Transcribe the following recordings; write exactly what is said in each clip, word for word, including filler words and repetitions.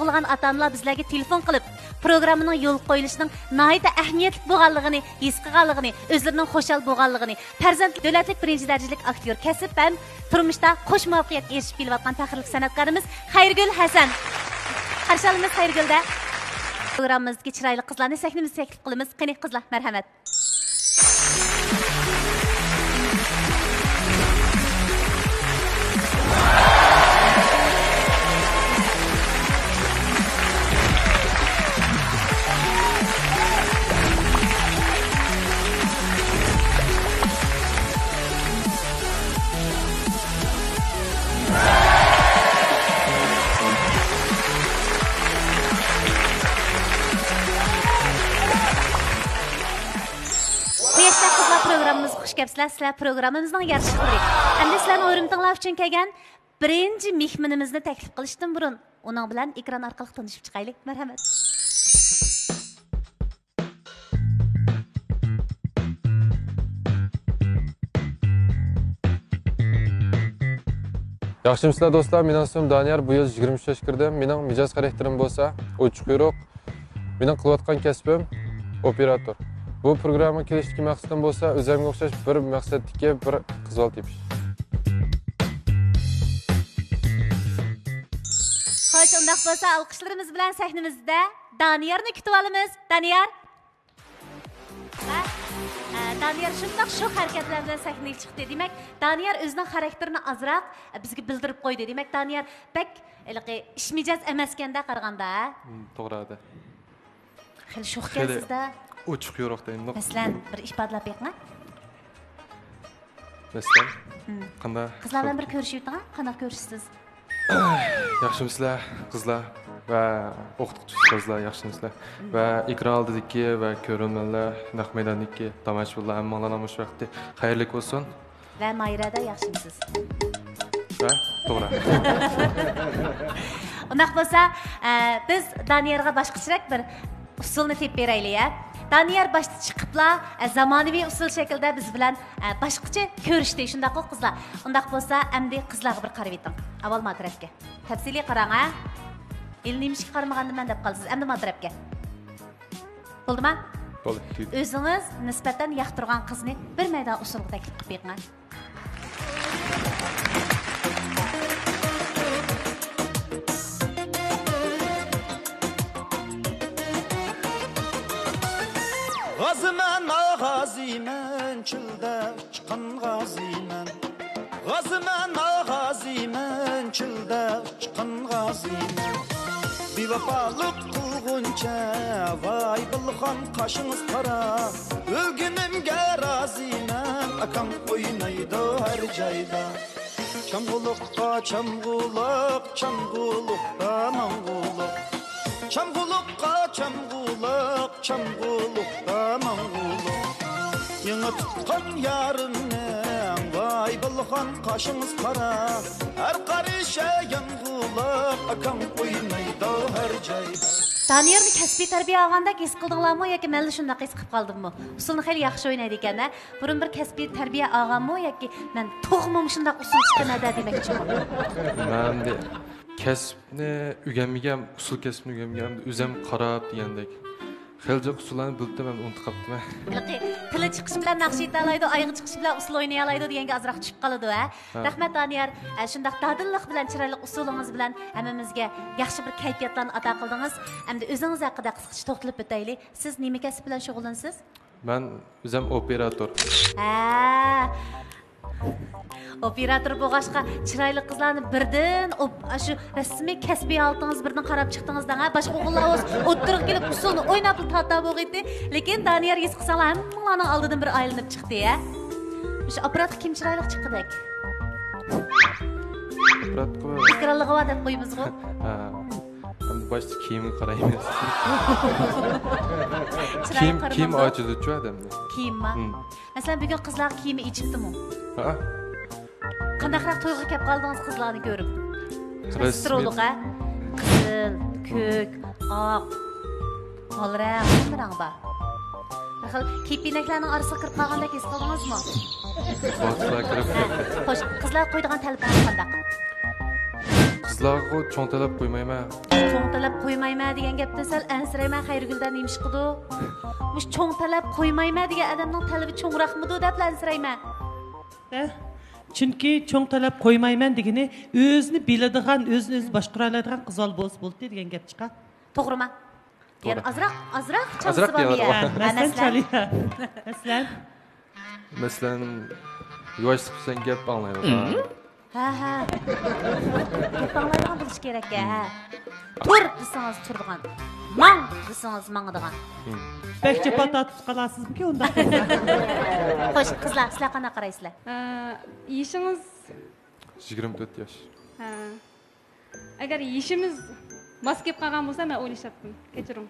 قىلغان ئاتا-ئانىلار بىزلەرگە تېلېفون قىلىپ، پروگراممىنىڭ يولغا قويۇلۇشىنىڭ ناھايىتى ئەھمىيەتلىك بولغانلىقىنى ھېس قىلغانلىقىنى، ئۆزلىرىنىڭ خۇشال بولغانلىقىنى، پەرزەنت دۆلەتلىك بىرىنچى دەرىجىلىك ئاكتيور كەسىپ ھەم تۇرمۇشتا قوش مۇۋەپپەقىيەتكە ئېرىشىپ كېلىۋاتقان پەخىرلىك سەنئەتكارىمىز خەيرىگۈل ھەسەن. قارشى ئالىمىز خەيرىگۈلدە. پروگراممىمىزدىكى چىرايلىق قىزلارنى سەھنىمىزگە تەكلىپ قىلىمىز. قېنى، قىزلار، مەرھەمەت. قۇياشتەك قىزلار، پروگراممىمىزغا خۇش كەپسىلەر. سىلەر پروگراممىمىزنىڭ يارىتىشچىلىرى. ئەمدى سىلەرنىڭ ھۆرمىتىڭلار ئۈچۈن كەلگەن بىرىنچى مېھمىنىمىزنى تەكلىپ قىلىشتىن بۇرۇن، ئۇنىڭ بىلەن ئېكران ئارقىلىق تونۇشۇپ چىقايلى. مەرھەمەت. ياخشىمۇسىلەر دوستلار، مېنىڭ ئىسمىم دانىيار، بۇ يىل يىگىرمە ئۈچ ياشقا كىردىم. مېنىڭ مىجەز خاراكتېرىم بولسا ئوچۇق يورۇق. مېنىڭ قىلىۋاتقان كەسپىم ئوپېراتور. بۇ پروگراممىغا كېلىشتىكى مەقسىتىم بولسا ئۆزۈمگە ئوخشاش بىر مەقسەتتىكى بىر قىز بالا تېپىش. خوش، ئۇنداق بولسا ئالقىشلىرىمىز بىلەن سەھنىمىزدە دانىيارنى كۈتۈۋالىمىز. دانىيار. ھە؟ ئە، دانىيار شۇنداق شوخ ھەرىكەتلەر بىلەن سەھنىگە چىقتى. دېمەك، دانىيار ئۆزىنىڭ خاراكتېرىنى ئازراق، ئە، بىزگە بىلدۈرۈپ قويدى. دېمەك، دانىيار بەك ھېلىقى ئىش مىجەز ئەمەسكەندە قارىغاندا، ھە؟ ھىم، توغرا ئەدە. خېلى شوخكەن خېلى سىزدە. ئوچۇق يورۇق دەيمىز. مەسىلەن، بىر ئىپادىلەپ بېقىڭە. مەسىلەن، ھىم. قانداق؟ قىزلار بىلەن بىر كۆرۈشۈۋېتىڭە، قانداق كۆرۈشىسىز؟ ياخشىمۇسىلەر، قىزلار ۋە ئوقۇتقۇچى ئۇستازلار، ياخشىمۇسىلەر؟ ھىم. ۋە ئېكران ئالدىدىكى ۋە كۆرۈرمەنلەر، نەق مەيداندىكى تاماشىبىنلار، ھەممىڭلارنىڭ مۇشۇ ۋاقتى خەيرلىك بولسۇن. ۋە ماھىرەدە ياخشىمۇسىز؟ ھە؟ توغرا. ئۇنداق بولسا، ئە، بىز دانىيارغا باشقىچىراق بىر ئۇسۇلنى تېپىپ بېرەيلى، يا؟ دانىيار باشتا چىقىپلا، ئە، زامانىۋى ئۇسۇل شەكلىدە بىز بىلەن، ئە، باشقىچە كۆرۈشتى، شۇنداققۇ، قىزلار؟ ئۇنداق بولسا، ئەمدى قىزلارغا بىر قارىۋېتىڭ. ئاۋۋال ما تەرەپكە. تەپسىلىي قاراڭ، ھە؟ ھېلى نېمىشقا قارىمىغاندىمەن دەپ قالىسىز. ئەمدى ما تەرەپكە. بولدىما؟ بولدى، تۈگىدى. ئۆزىڭىز نىسبەتەن ياقتۇرغان قىزنى بىر مەيدان ئۇسسۇلغا تەكلىپ قىلىپ بېقىڭ. غازىمەن، ئا، غازىمەن، چۆلدە چىققان غازىمەن. غازىمەن، ئا، غازىمەن، چۆلدە چىققان غازىمەن. بىۋاپالىق قىلغۇنچە، ۋاي بىلخان قاشىڭىز قارا. ئۆلگىنىمگە رازىمەن، ئاكاڭ ئوينايدۇ ھەر جايدا. چامغۇلۇققا چامغۇلۇق، چامغۇلۇققا ماڭغۇلۇق. چامغۇلۇققا چامغۇلۇق، چامغۇلۇققا ماڭغۇلۇق. يېڭى تۇتقان يارىمنىڭ، ۋاي بىلخان قاشىڭىز قارا. ھەر قارىشى ياڭغۇلۇق، ئاكاڭ ئوينايدۇ ھەر جايدا. دانىيارنى كەسپىي تەربىيە ئالغاندەك ھېس قىلدىڭلارمۇ ياكى مەنلا شۇنداق ھېس قىلىپ قالدىممۇ؟ ئۇسسۇلنى خېلى ياخشى ئوينايدىكەن-ھە. بۇرۇن بىر كەسپىي تەربىيە ئالغانمۇ ياكى مەن تۇغما مۇشۇنداق ئۇسسۇل چىقىمەن-دە دېمەكچىمۇ؟ مەن ئەمدى كەسىپنى ئۆگەنمىگەن، ئۇسسۇل كەسپىنى ئۆگەنمىگەن، ئەمدى ئۆزۈم قاراپ دېگەندەك. خېلى جىق ئۇسسۇللارنى بىلىپتىمەن، ئۇنتۇپ قاپتىمەن. ھېلىقى تىلى چىقىش بىلەن ناخشا ئېيتالايدۇ، ئايىغى چىقىش بىلەن ئۇسسۇل ئوينىيالايدۇ دېگەنگە ئازراق چۈشۈپ قالىدۇ-ھە. ھە. رەھمەت، دانىيار. ئە، شۇنداق دادىللىق بىلەن، چىرايلىق ئۇسسۇلىڭىز بىلەن ھەممىمىزگە ياخشى بىر كەيپىياتلارنى ئاتا قىلدىڭىز. ئەمدى ئۆزىڭىز ھەققىدە قىسقىچە توختىلىپ ئۆتەيلى. سىز نېمە كەسىپ بىلەن شۇغۇللىنىسىز؟ مەن ئۆزۈم ئوپېراتور. ھە. ئوپېراتور بولغاچقا، چىرايلىق قىزلارنى بىردىن ئوپ-، ئاشۇ رەسمىي كەسپىي ھالىتىڭىز بىردىن قاراپ چىقتىڭىز دەڭ، ھە؟ باشقا ئوغۇللار بولسا ئوتتۇرىغا كېلىپ ئۇسسۇلنى ئويناپلا تارتا بولغىيتتى. لېكىن دانىيار ھېس قىلساڭلار، ھەممىڭلارنىڭ ئالدىدىن بىر ئايلىنىپ چىقتى، ھە؟ مۇشۇ ئاپپاراتقا كىم چىرايلىق چىققۇدەك؟ ئاپپاراتقا ئېكرانلىقى بار دەپ قويىمىزغۇ؟ ھە. ئەمدى باشتا كىيىمگە قارايمىز. چىرايغا كىيىم، كىيىم قارىمامدۇ؟ ئاچىدۇچۇ ئادەمنى. كىيىمما؟ ھىم. مەسىلەن، بۈگۈن قىزلارغا كىيىمى ئېچىپتىمۇ؟ ھە. قانداقراق تۇيغۇغا كەپ قالدىڭىز قىزلارنى كۆرۈپ؟ رەسمىي. سترولۇق، ھە؟ قىزىل، كۆك، ئاق، ھال رەڭ، ھەممە رەڭ بار. بىر خىل كېپىنەكلەرنىڭ ئارىسىغا كىرىپ قالغاندەك ھېس قىلدىڭىزمۇ؟ ۋاقىتلار كىرىپ. ھە. خوش، قىزلار قويىدىغان تەلىپىڭىز قانداق؟ قىزلارغىغۇ چوڭ تەلەپ قويمايمەن. چوڭ تەلەپ قويمايمەن دېگەن گەپتىن سەل ئەنسىرەيمەن، خەيرىگۈلدە نېمىشقىدۇ؟ مۇشۇ چوڭ تەلەپ قويمايمەن دېگەن ئادەمنىڭ تەلىپى چوڭراقمىدۇ دەپلا ئەنسىرەيمەن. ھە؟ چۈنكى چوڭ تەلەپ قويمايمەن دېگىنى ئۆزىنى بىلىدىغان، ئۆزىنى ئۆزى باشقۇرالايدىغان قىز بالا بولسا بولدى دېگەن گەپ چىقا. توغرىما؟ يەنە توغرا. ئازراق، ئازراق ئازراق چالسا بارمۇ يا؟ دېيەلەيدۇ. ھە، مەسىلەن، مەسىلەن، چالىيا. مەسىلەن؟ مەسىلەن، يۇۋاشلىق بىلەن گەپ ئاڭلايدىغان. ھە، ھە. گەپ ئاڭلايدىغان بولۇشى كېرەك، ھە. تۇر دېسىڭىز تۇرىدىغان. ماڭ دېسىڭىز ماڭىدىغان. بەك جاپا تارتىپ قالارسىزمىكى ئۇنداق بولسا؟ خوش، قىزلار، سىلەر قانداق قارايسىلەر؟ ئە، يېشىڭىز؟ يىگىرمە تۆت ياش. ھە. ئەگەر يېشىمىز ماس كېلىپ قالغان بولسا، مەن ئويلىشاتتىم. كەچۈرۈڭ.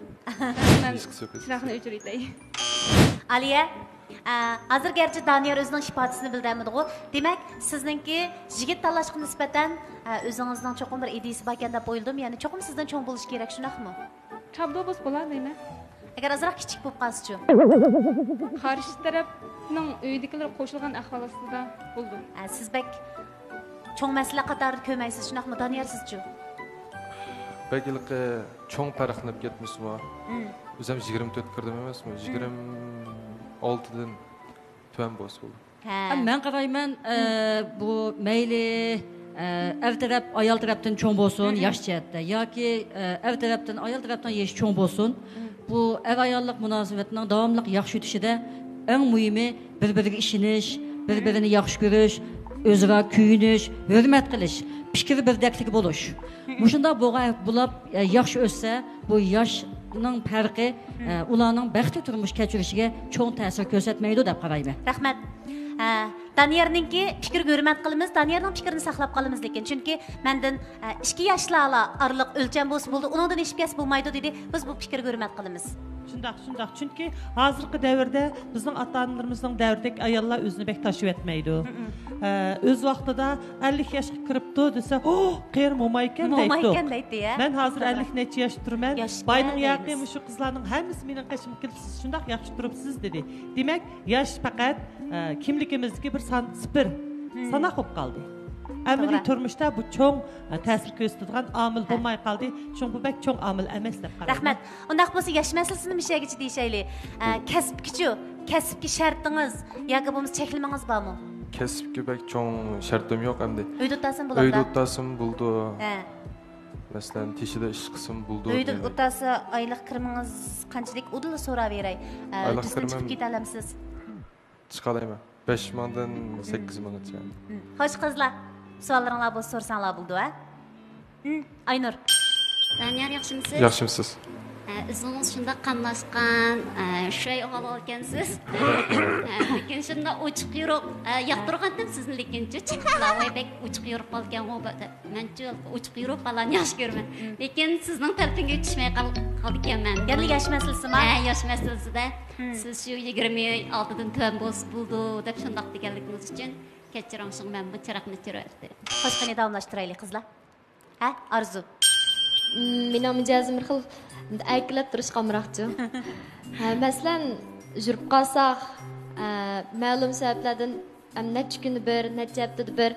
مەن چىراغنى ئۆچۈرۈۋېتەي. ئالىيە، ئە، ھازىر گەرچە دانىيار ئۆزىنىڭ ئىپادىسىنى بىلدۈرەلمىدىغۇ، دېمەك، سىزنىڭكى يىگىت تاللاشقا نىسبەتەن، ئە، ئۆزىڭىزنىڭ چوقۇم بىر ئىدىيىسى باركەن دەپ ئويلىدىم. يەنى چوقۇم سىزدىن چوڭ بولۇشى كېرەك، شۇنداقمۇ؟ چابدۇ بولسا بولا دەيمەن. ئەگەر ئازراق كىچىك بولۇپ قالسىچۇ؟ قارشى تەرەپنىڭ ئۆيدىكىلىرى قوشۇلغان ئەھۋال ئاستىدا بولىدۇ. ئە، سىز بەك چوڭ مەسىلە قاتارىدا كۆرمەيسىز، شۇنداقمۇ؟ دانىيار، سىزچۇ؟ بەك ھېلىقى چوڭ پەرقلىنىپ كەتمىسىمۇ، مم. ئۆزۈم يىگىرمە تۆت كىردىم ئەمەسمۇ، مم. يىگىرمە ئالتىدىن تۆۋەن بولسا بولدى. ھە. مەن قارايمەن، ئە، بۇ مەيلى، ئە، ئەر تەرەپ، ئايال تەرەپتىن چوڭ بولسۇن، مم. ياش جەھەتتە ياكى، ئە، ئەر تەرەپتىن، ئايال تەرەپنىڭ يېشى چوڭ بولسۇن، مم. بۇ ئەر-ئاياللىق مۇناسىۋەتنىڭ داۋاملىق ياخشى ئۆتۈشىدە ئەڭ مۇھىمى بىر-بىرىگە ئىشىنىش، بىر-بىرىنى ياخشى كۆرۈش، ئۆزئارا كۆيۈنۈش، ھۆرمەت قىلىش، پىكىر بىردەكلىكى بولۇش. مۇشۇنداق بولغان بولاپ، ئە، ياخشى ئۆتسە، بۇ ياشنىڭ پەرقى، ئە، ئۇلارنىڭ بەختلىك تۇرمۇش كەچۈرۈشىگە چوڭ تەسىر كۆرسەتمەيدۇ دەپ قارايمەن. رەھمەت. ئە، دانىيارنىڭكى پىكرىگە ھۆرمەت قىلىمىز، دانىيارنىڭ پىكرىنى ساقلاپ قالىمىز، لېكىن چۈنكى مەندىن، ئە، ئىككى ياشلارلا ئارىلىق ئۆلچەم بولسا بولىدۇ، ئۇنىڭدىن ئېشىپ كەتسە بولمايدۇ دېدى. بىز بۇ پىكىرگە ھۆرمەت قىلىمىز. شۇنداق، شۇنداق. چۈنكى ھازىرقى دەۋردە بىزنىڭ ئاتا-ئانىلىرىمىزنىڭ دەۋرىدەك ئاياللار ئۆزىنى بەك تاشلىۋەتمەيدۇ. ئە، ئۆز ۋاقتىدا ئەللىك ياشقا كىرىپتۇ دېسە، «ھو، قېرى مومايكەن» دەيتتۇق. مومايكەن دەيتتى، يا؟ مەن ھازىر ئەللىك نەچچە ياشتا تۇرىمەن. ياشكەن باينىڭ ياقى دەيمىز. مۇشۇ قىزلارنىڭ ھەممىسى مېنىڭ قېشىمغا كېلىپ، «سىز شۇنداق ياخشى تۇرۇپسىز» دېدى. دېمەك، ياش پەقەت، ئە، كىملىكىمىزدىكى بىر سان، سىپىر، ساناق بولۇپ قالدى. ئەمەلىي توغرا. تۇرمۇشتا بۇ چوڭ، ئە، تەسىر كۆرسىتىدىغان ئامىل بولماي قالدى. شۇڭا بۇ بەك چوڭ ئامىل ئەمەس دەپ قارايمەن. رەھمەت. ئۇنداق بولسا ياش مەسىلىسىنى مۇشۇ يەرگىچە دېيىشەيلى. ئە، كەسىپكىچۇ؟ كەسىپكە شەرتىڭىز ياكى بولمىسا چەكلىمىڭىز بارمۇ؟ كەسىپكە بەك چوڭ شەرتىم يوق ئەمدى. ئۆيدە ئولتۇرسىمۇ بولىدۇ؟ ئۆيدە ئولتۇرسىمۇ بولىدۇ. ھە. مەسىلەن، تېشىدا ئىش قىلسىمۇ بولىدۇ. ئۆيدە ئولتۇرسا ئايلىق كىرىمىڭىز قانچىلىك؟ ئۇدۇللا سوراۋېرەي. ئە، ئايلىق كىرىمىم تۈزۈپ كېتەلەمسىز؟ چىقالايمەن. بەش مىڭدىن سەككىز مىڭغىچە. خوش، قىزلار، سوئاللىرىڭلار بولسا سورىساڭلار بولىدۇ، ھە؟ ئاينۇر. دانىيار، ياخشىمۇسىز؟ ياخشىمۇسىز؟ ئە، ئۆزىڭىز شۇنداق قاملاشقان، ئە، شوي ئوغۇل ئىكەنسىز. ئە، لېكىن شۇنداق ئوچۇق يورۇق، ئە، ياقتۇرغانتىم سىزنى، لېكىن چۈچۈكلا ۋاي بەك ئوچۇق يورۇق بالىكەنغۇ. مەنچۇ ئوچۇق يورۇق بالىنى ياخشى كۆرىمەن. لېكىن سىزنىڭ تەلىپىڭىزگە چۈشمەي قال-، قالدىكەنمەن. يەنە ياش مەسىلىسىما؟ ھە، ياش مەسىلىسىدە. سىز شۇ يىگىرمە ئالتىدىن تۆۋەن بولسا بولىدۇ دەپ شۇنداق دېگەنلىكىڭىز ئۈچۈن كەچۈرۈڭ، شۇڭا مەن بۇ چىراغنى ئۆچۈرۈۋەتتىم. خوش، قېنى داۋاملاشتۇرايلى، قىزلار. ھە، ئارزۇ؟ مم، مېنىڭ مىجەزىم بىر خىل ئەركىلەپ تۇرۇشقا ئامراقچۇ. ھە، مەسىلەن، يۈرۈپ قالساق، ئە، مەلۇم سەۋەبلەردىن، ئەم، نەچچە كۈندە بىر، نەچچە ھەپتىدە بىر،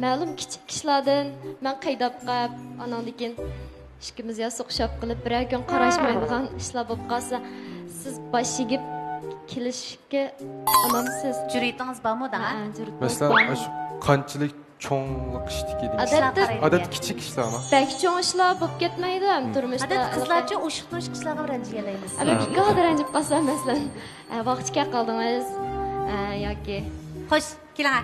مەلۇم كىچىك ئىشلاردىن مەن قىيناپ قاپ، ئاناندىن كېيىن ئىككىمىز يا سوقۇشۇپ قېلىپ، بىرەر كۈن قاراشمايدىغان ئىشلار بولۇپ قالسا، سىز باش ئېگىپ كېلىشكە ئۇنامسىز؟ جۈرئىتىڭىز بارمۇ، داڭا؟ ھە، جۈرئىت مەسىلەن، بار. ئاشۇ قانچىلىك چوڭلۇق ئىشتىكى دېگەن. ئادەتتە، ئادەتتە كىچىك ئىشلارمۇ؟ بەك چوڭ ئىشلار بولۇپ كەتمەيدۇ ھەم تۇرمۇشتا. ئادەتتە قىزلارچۇ ئوشۇق-توشۇق ئىشلارغا رەنجىيەلەيمىز. ئادەتتە ئىككى ئادا رەنجىپ قالسا، مەسىلەن، ئە، ۋاقىت كەپ قالدىڭىز، ئە، ياكى. خوش، كېلىڭە.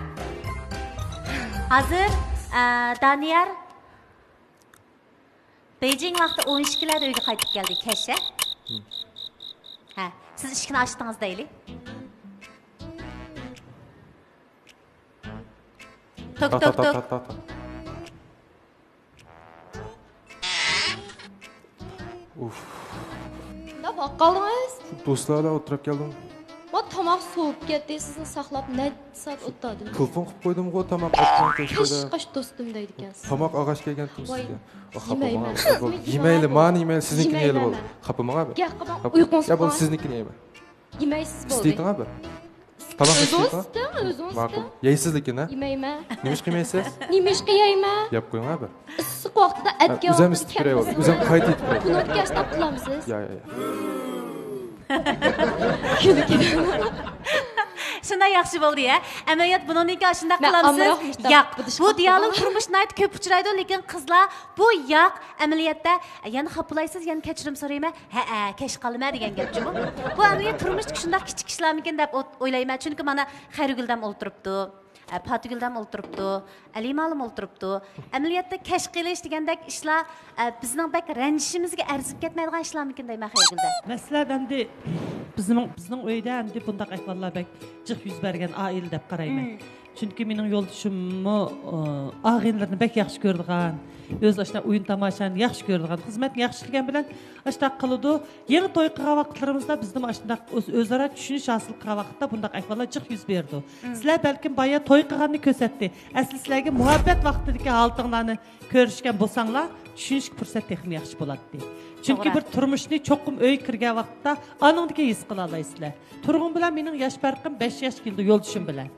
ھازىر، ئە، دانىيار بېيجىڭ ۋاقتى ئون ئىككىلەردە ئۆيگە قايتىپ كەلدى، كەچ، ھە؟ ھە، سىز ئىشىكنى ئاچتىڭىز دەيلى. توك، توك، توك. ئۇف. نېمە قىلىپ قالدىڭىز؟ دوستلار بىلەن ئولتۇرۇپ كەلدىم. ما تاماق سوۋۇپ كەتتى، سىزنى ساقلاپ نەچچە سائەت ئولتۇردۇم. تېلېفون قىلىپ قويدۇمغۇ، تاماق ئەتكەن كەچتە. قاش، قاش دوستۇم دەيدىكەنسىز. تاماق ئالغاچ كەلگەنتىم سىزگە. يېمەيمەن. يېمەيلى، مانا يېمەيلى، سىزنىڭكىنى يەيلى بولدى. خاپىماڭ بەك. گەپ قىلماڭ، ئۇيقۇڭىز كەلگەن. يا بولدى، سىزنىكىنى يەيمەن. يېمەيسىز، بولدى. ئىستەيتىڭ بىر. تاماق ئۆزىڭىز ئىستەيتىڭ؟ ئىستەڭ، ئۆزىڭىز ماقۇل. ئىستەڭ. يەيسىز لېكىن، ھە؟ يېمەيمەن. نېمىشقا يېمەيسىز؟ نېمىشقا يەيمەن؟ يەپ قويۇڭ بىر. ئىسسىق ۋاقتىدا ئەتكەن ئۆزەم ۋاقتىدا ئىسسىتىپ بېرەي، ئۆزەم قايتا ئېيتىپ بېرەي. بۇنىڭدىكى ئاشۇنداق قىلامسىز؟ يا، يا، يا. كۈلكىدە. شۇنداق ياخشى بولدى، ھە؟ ئەمەلىيەت بۇنىڭدىن كېيىن ئاشۇنداق قىلامسىز؟ ياق. بۇ دىيالوگ تۇرمۇشتا ناھايىتى كۆپ ئۇچرايدۇ، لېكىن قىزلار بۇ ياق، ئەمەلىيەتتە، يەنە خاپىلايسىز، يەنە كەچۈرۈم سورايمەن. ھەئە، كەچ قالىمەن دېگەن گەپ جۇمۇ. بۇ ئەمەلىيەت تۇرمۇشتىكى شۇنداق كىچىك ئىشلارمىكىن دەپ ئوت-، ئويلايمەن. چۈنكى مانا خەيرىگۈلدەم ئولتۇرۇپتۇ. ئە، پاتىگۈلدەم ئولتۇرۇپتۇ، ئەلىمالىم ئولتۇرۇپتۇ. ئەمەلىيەتتە كەچ قېلىش دېگەندەك ئىشلار، ئە، بىزنىڭ بەك رەنجىشىمىزگە ئەرزىپ كەتمەيدىغان ئىشلارمىكىن دەيمەن خەيرىگۈلدەم. مەسىلەن، ئەمدى بىزنىڭ، بىزنىڭ ئۆيدە ئەمدى بۇنداق ئەھۋاللار بەك جىق يۈز بەرگەن ئائىلە دەپ قارايمەن. مم. چۈنكى مېنىڭ يولدىشىممۇ، ئە، ئاغىنىلىرىنى بەك ياخشى كۆرىدىغان، ئۆزى ئاشۇنداق ئويۇن تاماشانى ياخشى كۆرىدىغان، خىزمەتنى ياخشى ئىشلىگەن بىلەن ئاشۇنداق قىلىدۇ. يېڭى توي قىلغان ۋاقىتلىرىمىزدا بىزدىمۇ ئاشۇنداق ئۆز-، ئۆزئارا چۈشىنىش ھاسىل قىلغان ۋاقىتتا بۇنداق ئەھۋاللار جىق يۈز بېرىدۇ. مم. سىلەر بەلكىم بايا توي قىلغاننى كۆرسەتتى. ئەسلى سىلەرگە مۇھەببەت ۋاقتىدىكى ھالىتىڭلارنى كۆرۈشكەن بولساڭلار، چۈشىنىشكە پۇرسەت تېخىمۇ ياخشى بولاتتى. چۈنكى توغرا. بىر تۇرمۇشنى چوقۇم ئۆيگە كىرگەن ۋاقىتتا ئانىڭدىن كېيىن ھېس قىلالايسىلەر. تۇرغۇن بىلەن مېنىڭ ياش پەرقىم بەش ياش كېلىدۇ يولدىشىم بىلەن.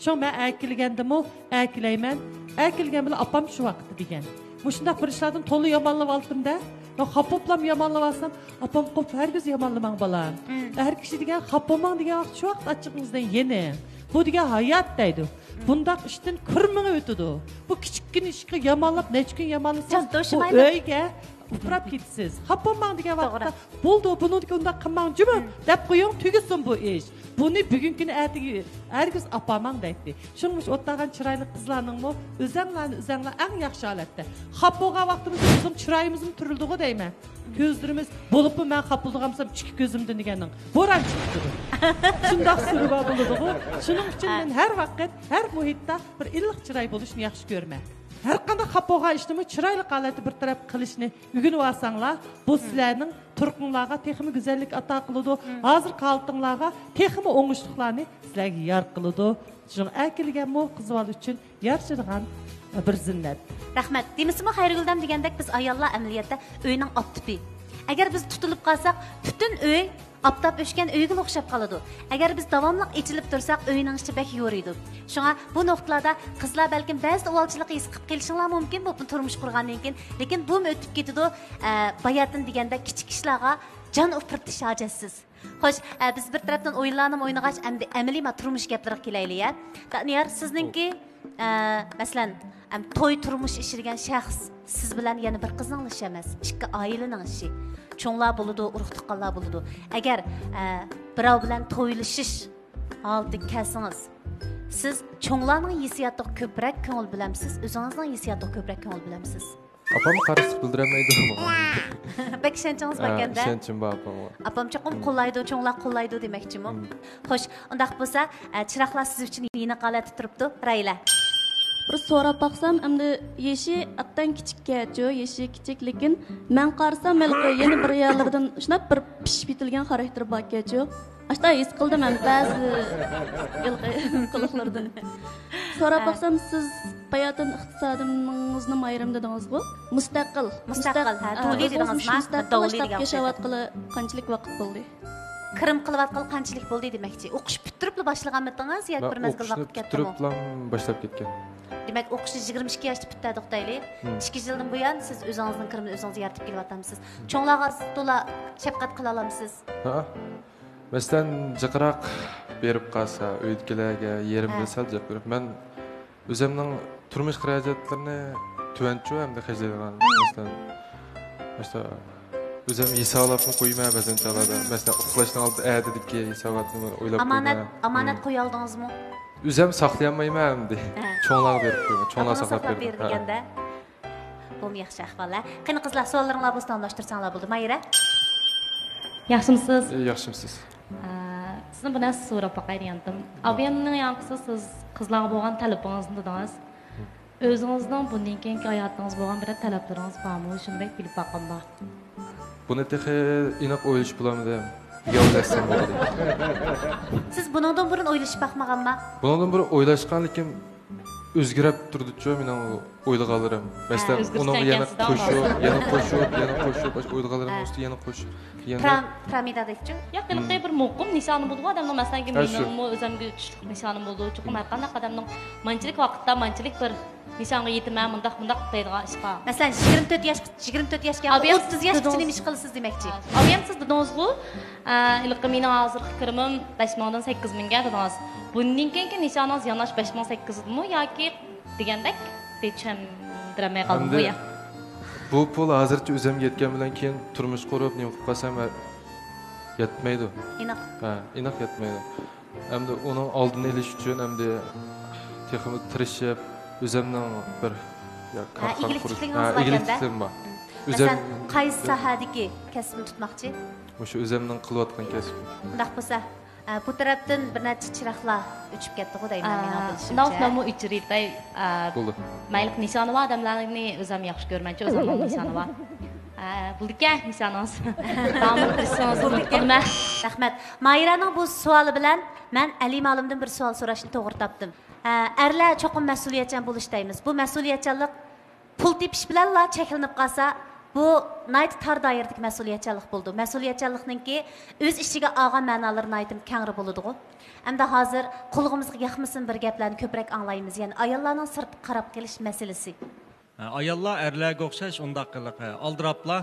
شۇڭا مەن ئەكېلىگەندىمۇ، ئەكېلەيمەن، ئەكېلىگەن بىلەن ئاپام شۇ ۋاقىتتا دېگەن. مۇشۇنداق بىر ئىشلاردىن تولا يامانلىۋالدىم-دە. مەن خاپا بولۇپلام يامانلىۋالسام، ئاپام قوپ ھەرگىز يامانلىماڭ بالام. مم. ئەر كىشى دېگەن خاپا بولماڭ دېگەن ۋاقىت شۇ ۋاقىت ئاچچىقىڭىزدىن يېنىڭ. بۇ دېگەن ھايات دەيدۇ. مم. بۇنداق ئىشتىن كىرمىڭى ئۆتىدۇ. بۇ كىچىككىنە ئىشقا يامانلاپ نەچچە كۈن يامانلىسىڭىز، جان بۇ توشىمايدۇ. ئۆيگە ئۇپراپ كېتىسىز. خاپا بولماڭ دېگەن توغرا. ۋاقىتتا، بولدى، بۇنىڭدىكى ئۇنداق قىلماڭ، جۇمۇ، مم. دەپ قويۇڭ، تۈگىسۇن بۇ ئىش. بۇنى بۈگۈنكىنى ئەتىگە ھەرگىز ئاپارماڭ دەيتتى. شۇڭا مۇشۇ ئولتۇرغان چىرايلىق قىزلارنىڭمۇ ئۆزەڭلارنى ئۆزەڭلار ئەڭ ياخشى ھالەتتە. خاپا بولغان ۋاقتىمىزدا بىزنىڭ چىرايىمىزمۇ تۈرۈلىدىغۇ دەيمەن. كۆزلىرىمىز، بولۇپمۇ مەن خاپا بولىدىغانمىسام ئىككى كۆزۈمدىن دېگەننىڭ بوران چىقىپ تۇرىدۇ. شۇنداق سۈرى بار بولىدىغۇ. شۇنىڭ ئۈچۈن ھە. مەن ھەر ۋاقىت، ھەر مۇھىتتا بىر ئىللىق چىراي بولۇشنى ياخشى كۆرىمەن. ھەر قانداق خاپا بولغان ئىشنىمۇ چىرايلىق ھالەتتە بىر تەرەپ قىلىشنى ئۆگىنىۋالساڭلار، بۇ مم. سىلەرنىڭ تۇرقۇڭلارغا تېخىمۇ گۈزەللىك ئاتا قىلىدۇ، مم. ھازىرقى ھالىتىڭلارغا تېخىمۇ ئوڭۇشلۇقلارنى سىلەرگە يار قىلىدۇ. شۇڭا ئەكېلىگەنمۇ قىز بالا ئۈچۈن يارىشىدىغان بىر زىننەت. رەھمەت. دېمىسىمۇ خەيرىگۈلدەم دېگەندەك بىز ئاياللار ئەمەلىيەتتە ئۆينىڭ ئاپتىپى. ئەگەر بىز تۇتۇلۇپ قالساق، پۈتۈن ئۆي ئاپتاپ ئۆچكەن ئۆيگىلا ئوخشاپ قالىدۇ. ئەگەر بىز داۋاملىق ئېچىلىپ تۇرساق، ئۆينىڭ ئىچى بەك يورۇيدۇ. شۇڭا بۇ نۇقتىلاردا قىزلار بەلكىم بەزىدە ئۇۋالچىلىق ھېس قىلىپ قېلىشىڭلار مۇمكىن، بۇ تۇرمۇش قۇرغاندىن كېيىن. لېكىن بۇمۇ ئۆتۈپ كېتىدۇ. ئە، باياتىن دېگەندەك كىچىك ئىشلارغا جان ئۇپرىتىش ھاجەتسىز. خوش، ئە، بىز بىر تەرەپتىن ئويۇنلارنىمۇ ئوينىغاچ، ئەمدى ئەمەلىي ما تۇرمۇش گەپلىرىگە كېلەيلى، يە. دانىيار، سىزنىڭكى، ئە، مەسىلەن، ئەم، توي تۇرمۇش ئىشى دېگەن شەخس سىز بىلەن يەنە بىر قىزنىڭلا ئىشى ئەمەس، ئىككى ئائىلىنىڭ ئىشى. چوڭلار بولىدۇ، ئۇرۇق تۇغقانلار بولىدۇ. ئەگەر، ئە، بىراۋ بىلەن تويلىشىش ھالىتىگە كەلسىڭىز، سىز چوڭلارنىڭ ھېسسىياتىغا كۆپرەك كۆڭۈل بۆلەمسىز، ئۆزىڭىزنىڭ ھېسسىياتىغا كۆپرەك كۆڭۈل بۆلەمسىز؟ ئاپاممۇ قارشىلىق بىلدۈرەلمەيدۇ. بەك ئىشەنچىڭىز ھە، باركەن-دە. ئىشەنچىم بار ئاپامغا. ئاپام چوقۇم مم. قوللايدۇ، چوڭلار قوللايدۇ دېمەكچىمۇ؟ مم. خوش، ئۇنداق بولسا، ئە، چىراغلار سىز ئۈچۈن يېنىق ھالەتتە تۇرۇپتۇ. رايلە. بىر سوراپ باقسام، ئەمدى يېشى ئەتتەن كىچىككەچۇ، يېشى كىچىك، لېكىن مەن قارىسام، ھېلىقى يەنە بىر يەرلىرىدىن شۇنداق بىر پىشىپ يېتىلگەن خاراكتېر باركەنچۇ. ئاشتا ھېس قىلدىم ھەم بەزى ھېلىقى قىلىقلىرىدىن. سوراپ ھە. باقسام، سىز باياتىن ئىقتىسادىمىڭىزنى مايرىم دېدىڭىزغۇ؟ مۇستەقىل. مۇستەقىل، ھە، ھە، دولى ئۆزىڭىز دېدىڭىزما؟ مۇشۇ مۇستەقىل دولى ئىشلاپ دېگەن ياشاۋاتقىلى قانچىلىك ۋاقىت بولدى؟ كىرىم قىلىۋاتقىلى قانچىلىك بولدى دېمەكچى. ئوقۇش پۈتتۈرۈپلا باشلىغانمىدىڭىز ياكى مەن بىر مەزگىل ۋاقىت كەتتىمۇ؟ ئوقۇشنى پۈتتۈرۈپلا باشلاپ كەتكەن. دېمەك، ئوقۇشنى يىگىرمە ئىككى ياشتا پۈتتۈردۇق دەيلى. مم. ئىككى يىلدىن بۇيان سىز ئۆزىڭىزنىڭ كىرىمىنى ئۆزىڭىز يارىتىپ كېلىۋاتامسىز. مم. چوڭلارغا تولا شەپقەت قىلالامسىز؟ ھە. مەسىلەن، جىقراق بېرىپ قالسا، ئۆيدىكىلەرگە يېرىمدىن ھە. سەل جىق بېرىپ، مەن ئۆزۈمنىڭ تۇرمۇش خىراجەتلىرىنى تۆۋەنچۇ ئەمدى خەجلەيدىغان. مم. مەسىلەن، مەسىلەن، ئۆزۈم ھېسابلاپمۇ قويىمەن بەزەن چاغلاردا. مم. مەسىلەن، ئۇخلاشنىڭ ئالدىدا ئەتىدىكى ھېساباتنى ئويلاپ ئامانەت، قويىمەن. ئامانەت مم. قويالدىڭىزمۇ؟ ئۆزۈم ساقلىيالمايمەن ئەمدى. ھە. چوڭلارغا بېرىپ قويىمەن. چوڭلار ئاپىڭىز ساقلاپ ساقلاپ بېرىدۇ. بېرىدىكەن-دە. بولما ياخشى ئەھۋال، ھە. قېنى قىزلار، سوئاللىرىڭلار بولسا داۋاملاشتۇرساڭلار بولدى. مايرا. ياخشىمسىز؟ ئى، ياخشىمسىز؟ ئە، سىزدىن بىر نەرسە سوراپ باقاي دېگەنتىم. ئابىيەمنىڭ ياڭقىسى سىز قىزلارغا بولغان تەلىپىڭىزنى دېدىڭىز. ئۆزىڭىزنىڭ بۇندىن كېيىنكى ھاياتىڭىز بولغان بىرەر تەلەپلىرىڭىز بارمۇ؟ شۇنى بەك بىلىپ باققاندا. بۇنى تېخى ئېنىق ئويلىشىپ بولالمىدىم. نېگە ئويلاشسام بولدى. سىز بۇنىڭدىن بۇرۇن ئويلىشىپ باقمىغانما؟ بۇنىڭدىن بۇرۇن ئويلاشقان، لېكىن ئۆزگىرەپ تۇرىدۇچۇ مېنىڭ ئۇ ئويلىغانلىرىم. مەسىلەن، ئۇنىڭ يەنە قوشۇپ، يەنە قوشۇپ، يەنە قوشۇپ، ئاشۇ ئويلىغانلىرىم ئۈستىگە يەنە قوشۇپ. يەنە پىرامىدادىكىچۇ؟ ياق، ھېلىقى بىر مۇقىم نىشانى بولىدىغۇ ئادەمنىڭ، مەسىلەن، مېنىڭمۇ ئۆزۈمگە چۈشلۈك نىشانىم بولىدۇ. چوقۇم ھەر قانداق ئادەمنىڭ مانچىلىك ۋاقىتتا مانچىلىك بىر نىشانغا يېتىمەن، مۇنداق، مۇنداق دەيدىغان ئىشقا. مەسىلەن، يىگىرمە تۆت ياش، يىگىرمە تۆت ياشقا ياكى ئوتتۇز ياشقىچە نېمە ئىش قىلىسىز دېمەكچى؟ ئابىيەم، سىز دېدىڭىزغۇ، ھېلىقى مېنىڭ ھازىرقى كىرىمىم بەش مىڭدىن سەككىز مىڭگە دېدىڭىز. بۇندىن كېيىنكى نىشانىڭىز يەنە شۇ بەش مىڭ سەككىز مىڭمۇ ياكى دېگەندەك چۈشەندۈرەلمەي قالدىم بۇ يەر. بۇ پۇل ھازىرچە ئۆزۈمگە يەتكەن بىلەن كېيىن تۇرمۇش قۇرۇپ، نېمە قىلىپ قالسام، يەتمەيدۇ. ئېنىق. ھە، ئېنىق يەتمەيدۇ. ئەمدى ئۇنىڭ ئالدىنى ئېلىش ئۈچۈن ئەمدى تېخىمۇ تىرىشىپ، ئۆزۈمنىڭ بىر، يا، كارخانا قۇرۇش، ئىگىلىك تىكلىڭىز بار. مەسىلەن، قايسى ساھەدىكى كەسىپنى تۇتماقچى؟ مۇشۇ ئۆزۈمنىڭ قىلىۋاتقان كەسپىم. ئۇنداق بولسا، ئە، بۇ تەرەپتىن بىر نەچچە چىراغلار ئۆچۈپ كەتتىغۇ دەيمەن، مېنىڭ بىلىشىمچە. ئۇنداق مەنمۇ ئۆچۈرۈۋېتەي. بولدى. مەيلى، نىشانى بار ئادەملەرنى ئۆزۈم ياخشى كۆرىمەنچۇ، ئۆزۈمنىڭ نىشانى بار. بولىدىكەن نىشانىڭىز. داۋاملىق تىرىشىشىڭىزنى ئۈمىد قىلىمەن. رەھمەت. ماھىرەنىڭ بۇ سوئالى بىلەن مەن ئەلى مالىمدىن بىر سوئال سوراشنى توغرا تاپتىم. ئە، ئەرلەر چوقۇم مەسئۇلىيەتچان بولۇش دەيمىز. بۇ مەسئۇلىيەتچانلىق پۇل تېپىش بىلەنلا چەكلىنىپ قالسا، بۇ ناھايىتى تار دائىرىدىكى مەسئۇلىيەتچانلىق بولىدۇ. مەسئۇلىيەتچانلىقنىڭكى ئۆز ئىچىگە ئالغان مەنالىرى ناھايىتى كەڭرى بولىدىغۇ. ئەمدى ھازىر قۇلىقىمىزغا ياقمىسۇن بىر گەپلەرنى كۆپرەك ئاڭلايمىز، يەنى ئاياللارنىڭ سىرتقا قاراپ قېلىش مەسىلىسى. ئاياللار ئەرلەرگە ئوخشاش ئۇنداق قىلىق ئالدىراپلا،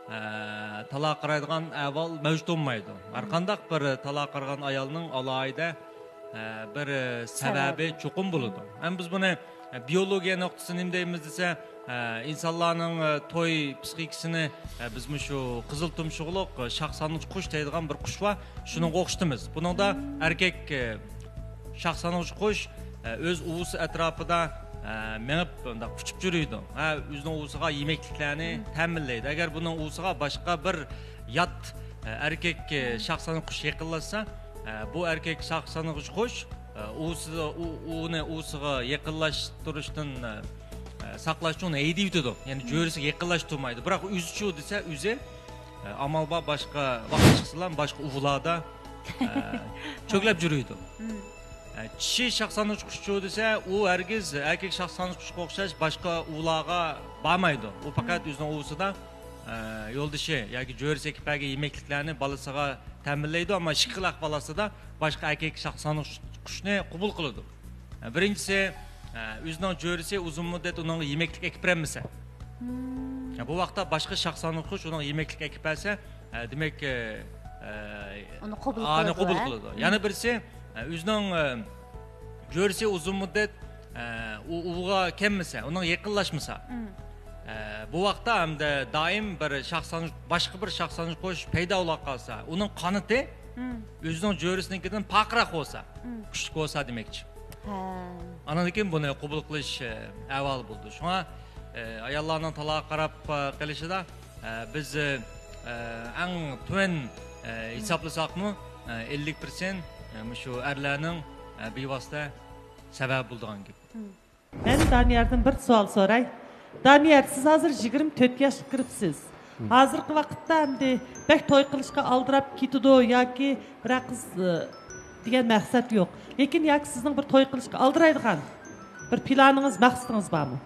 ئە، تالاغا قارايدىغان ئەھۋال مەۋجۇت بولمايدۇ. ھەرقانداق بىر تالاغا قارىغان ئايالنىڭ ئالاھىدە، ئە، بىر، ئە، سەۋەبى چوقۇم بولىدۇ. ھەم بىز بۇنى، ئە، بىيولوگىيە نۇقتىسى نېمە دەيمىز دېسە، ئە، ئىنسانلارنىڭ، ئە، توي پسىخىكىسىنى، ئە، بىز مۇشۇ قىزىل تۇمشۇقلۇق، ئە، شاخ سانغۇچ قۇش دەيدىغان بىر قۇش بار، شۇنىڭغا ئوخشىتىمىز. بۇنىڭدا ئەركەك، ئە، شاخ سانغۇچ قۇش، ئە، ئۆز ئۇۋىسى ئەتراپىدا، ئە، مېڭىپ، مۇنداق ئۇچۇپ يۈرىدۇ. ھە، ئۆزىنىڭ ئۇۋىسىغا يېمەكلىكلەرنى تەمىنلەيدۇ. ئەگەر بۇنىڭ ئۇۋىسىغا باشقا بىر يات، ئە، ئەركەك، ئە، شاخ سانغۇچ قۇش يېقىنلاشسا، ئە، بۇ ئەركەك شاخ سانغۇچ قۇش، ئە، ئۇۋىسىدا، ئۇ-، ئۇۋىنى ئۇۋىسىغا يېقىنلاشتۇرۇشتىن، ئە، ئە، ساقلاش ئۈچۈن ھەيدىۋېتىدۇ. يەنى جۆرىسىگە يېقىنلاشتۇرمايدۇ. بىراق ئۆزىچۇ دېسە، ئۆزى، ئە، ئامال بار باشقا ۋاقىت چىقسىلا باشقا ئۇۋىلاردا، ئە، چۆگلەپ يۈرىدۇ. ئە، چىشى شاخ سانغۇچ قۇشچۇ دېسە، ئۇ ھەرگىز ئەركەك شاخ سانغۇچ قۇشقا ئوخشاش باشقا ئۇۋىلارغا بارمايدۇ. ئۇ پەقەت ئۆزىنىڭ ئۇۋىسىدا، ئە، يولدىشى ياكى جۆرىسى ئەكىپ بەرگەن يېمەكلىكلەرنى بالىسىغا تەمىنلەيدۇ، ئەمما ئىككى خىل ئەھۋال ئاستىدا باشقا ئەركەك شاخ سانغۇچ قۇشنى قوبۇل قىلىدۇ. ئە، بىرىنچىسى، ئە، ئۆزىنىڭ جۆرىسى ئۇزۇن مۇددەت ئۇنىڭغا يېمەكلىك ئەكىپ بەرمىسە. ئە، بۇ ۋاقىتتا باشقا شاخ سانغۇچ قۇش ئۇنىڭغا يېمەكلىك ئەكىپ بەرسە، ئە، دېمەك، ئە، ئە، ئۇنى قوبۇل قىلىدۇ. يەنە بىرسى، ئە، ئۆزىنىڭ، ئە، جۆرىسى ئۇزۇن مۇددەت، ئە، ئۇ ئۇۋىغا كەلمىسە، ئۇنىڭغا يېقىنلاشمىسا. ئە، بۇ ۋاقىتتا ھەمدە دائىم بىر شاخ سانغۇچ، باشقا بىر شاخ سانغۇچ قۇش پەيدا بولاپ قالسا، ئۇنىڭ قانىتى ئۆزىنىڭ جۆرىسىنىڭكىدىن پارقىراق بولسا، كۈچلۈك بولسا دېمەكچى. ھە. ئاندىن كېيىن بۇنى قوبۇل قىلىش، ئە، ئەھۋالى بولىدۇ. شۇڭا، ئە، ئاياللارنىڭ تالاغا قاراپ، ئە، قېلىشىدا، ئە، بىز، ئە، ئەڭ تۆۋەن، ئە، ھېسابلىساقمۇ، ئە، ئەللىك پىرسەنت، ئە، مۇشۇ ئەرلەرنىڭ، ئە، بىۋاسىتە سەۋەبى بولىدىغان گەپ. مەن دانىياردىن بىر سوئال سوراي. دانىيار، سىز ھازىر يىگىرمە تۆت ياشقا كىرىپسىز. ھازىرقى ۋاقىتتا ئەمدى بەك توي قىلىشقا ئالدىراپ كېتىدۇ ياكى بىرەر قىز، ئى، دېگەن مەقسەت يوق. لېكىن ياكى سىزنىڭ بىر توي قىلىشقا ئالدىرايدىغان بىر پىلانىڭىز، مەقسىتىڭىز بارمۇ؟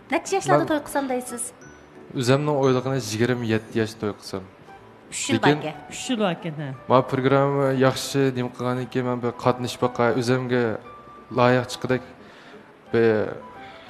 نەچچە ياشلاردا توي قىلسام دەيسىز؟ ئۆزەمنىڭ ئويلىغىنى يىگىرمە يەتتە ياشتا توي قىلسام. ئۈچ يىل باركەن. ئۈچ يىل باركەن، ھە. ما پروگرامما ياخشى نېمە قىلغاندىن كېيىن مەن بىر قاتنىشىپ باقاي، ئۆزەمگە لايىق چىققۇدەك بىر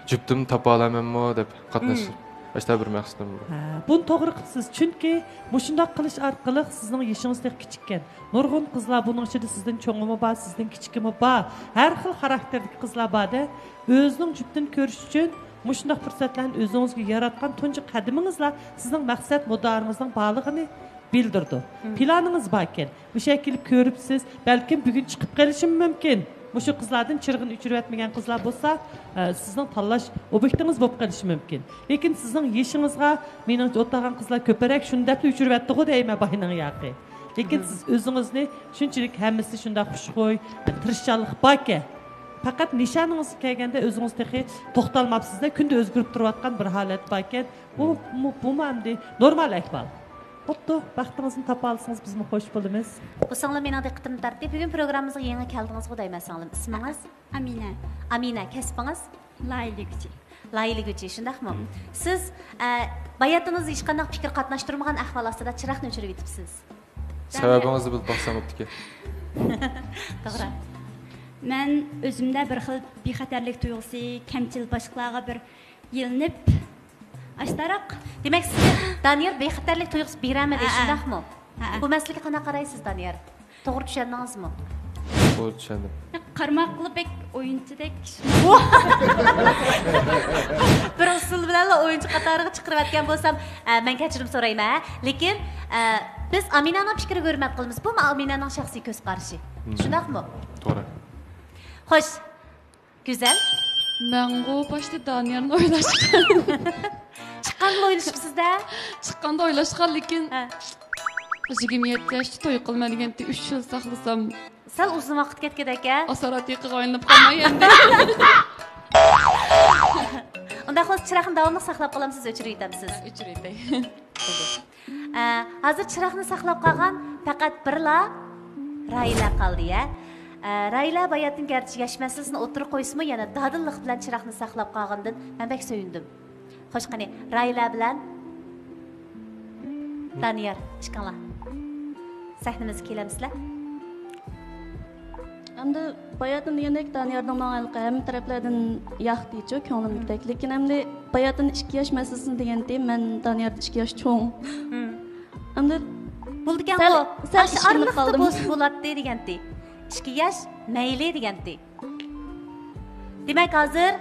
جۈپتۈمنى تاپالايمەنمۇ دەپ قاتنىشىپ، ئاشتا بىر مەقسىتىم بار. ھە، بۇنى توغرا قىپسىز. چۈنكى مۇشۇنداق قىلىش ئارقىلىق سىزنىڭ يېشىڭىز تېخى كىچىككەن. نۇرغۇن قىزلار، بۇنىڭ ئىچىدە سىزدىن چوڭىمۇ بار، سىزدىن كىچىكىمۇ بار. ھەر خىل خاراكتېردىكى قىزلار بار-دە. ئۆزىنىڭ جۈپتىنى كۆرۈش ئۈچۈن مۇشۇنداق پۇرسەتلەرنى ئۆزىڭىزگە ياراتقان تۇنجى قەدىمىڭىزلا سىزنىڭ مەقسەت مۇدارىڭىزنىڭ بارلىقىنى بىلدۈرىدۇ. پىلانىڭىز باركەن. مۇشۇ يەرگە كېلىپ كۆرۈپسىز، بەلكىم بۈگۈن چىقىپ قېلىشىمۇ مۇمكىن. مۇشۇ قىزلاردىن چىرىغىنى ئۆچۈرۈۋەتمىگەن قىزلار بولسا، ئە، سىزنىڭ تاللاش ئوبيېكتىڭىز بولۇپ قېلىشى مۇمكىن. لېكىن سىزنىڭ يېشىڭىزغا، مېنىڭچە، ئولتۇرغان قىزلار كۆپرەك شۇنى دەپلا ئۆچۈرۈۋەتتىغۇ دەيمەن، باينىڭ ياقى. لېكىن سىز ئۆزىڭىزنى شۇنچىلىك ھەممىسى شۇنداق خۇشخۇي، تىرىشچانلىق باركەن. پەقەت نىشانىڭىزغا كەلگەندە ئۆزىڭىز تېخى توختالماپسىز-دە، كۈندە ئۆزگىرىپ تۇرۇۋاتقان بىر ھالەت باركەن. بۇ، بۇ، بۇمۇ ئەمدى نورمال ئەھۋال. بوپتۇ، بەختىڭىزنى تاپالىسىڭىز بىزمۇ خوش بولىمىز. بۇ سىڭلىم مېنىڭ دىققىتىمنى تارتتى. بۈگۈن پروگراممىمىزغا يېڭى كەلدىڭىزغۇ دەيمەن سىڭلىم. ئىسمىڭىز؟ ئامىنە. ئامىنە، كەسپىڭىز؟ لايىھىلىگۈچى. لايىھىلىگۈچى، شۇنداقمۇ؟ سىز، ئە، باياتىنىڭىزدا ھېچقانداق پىكىر قاتناشتۇرمىغان ئەھۋال ئاستىدا چىراغنى ئۆچۈرۈۋېتىپسىز. سەۋەبىڭىزنى بىلىپ باقسام بوپتىكەن. توغرا. مەن ئۆزۈمدە بىر خىل بىخەتەرلىك تۇيغۇسى، كەمچىل، باشقىلارغا بىر يېلىنىپ، ئاشتاراق. دېمەك، سىزگە دانىيار بىخەتەرلىك تۇيغۇسى بېرەلمىدى، ھەئە. شۇنداقمۇ؟ ھەئە. بۇ مەسىلىگە قانداق قارايسىز، دانىيار؟ توغرا چۈشەندىڭىزمۇ؟ توغرا چۈشەندىم. قارىماققىلا بەك ئويۇنچۇدەك. بىر ئۇسۇل بىلەنلا ئويۇنچۇ قاتارىغا چىقىرىۋەتكەن بولسام، ئە، مەن كەچۈرۈم سورايمەن، ھە؟ لېكىن، ئە، بىز ئامىنەنىڭ پىكرىگە ھۆرمەت قىلىمىز. بۇمۇ ئامىنەنىڭ شەخسىي كۆز قارىشى. شۇنداقمۇ؟ توغرا. خوش. گۈزەل. مەنغۇ باشتا دانىيارنى ئويلاشقان. چىققاندا ئويلىشىپسىز-دە؟ چىققاندا ئويلاشقان، لېكىن ھە. يىگىرمە يەتتە ياشتا توي قىلىمەن دېگەنتى، ئۈچ يىل ساقلىسام. سەل ئۇزۇن ۋاقىت كەتكەندەك-ھە؟ ئاسارات يېقىغا ئايلىنىپ قالماي ئەمدى. ئۇنداق بولسا چىراغنى داۋاملىق ساقلاپ قالامسىز، ئۆچۈرۈۋېتەمسىز؟ ھە، ئۆچۈرۈۋېتەي. ئە، ھازىر چىراغنى ساقلاپ قالغان پەقەت بىرلا راھىلە قالدى، يە. ئە، راھىلە باياتىن گەرچە ياش مەسىلىسىنى ئوتتۇرىغا قويسىمۇ، يەنە دادىللىق بىلەن چىراغنى ساقلاپ قالغىنىدىن مەن بەك سۆيۈندۈم. خوش، قېنى، راھىلە بىلەن دانىيار، ئىككىڭلار سەھنىمىزگە كېلەمسىلەر؟ ئەمدى باياتىن دېگەندەك، دانىيارنىڭ ماڭا ھەممە تەرەپلەردىن ياقتىچۇ، كۆڭلۈمدىكىدەك. لېكىن ئەمدى باياتىن ئىككى ياش مەسىلىسىنى دېگەنتى، مەن دانىياردىن ئىككى ياش چوڭ. ئەمدى بولىدىكەن سەل، بۇ. سەل ئاشۇ ئىچكىرىلىپ ئارىلىقتا قالدىم. بولسا بولاتتى دېگەنتى. ئىككى ياش مەيلى دېگەنتى. دېمەك، ھازىر،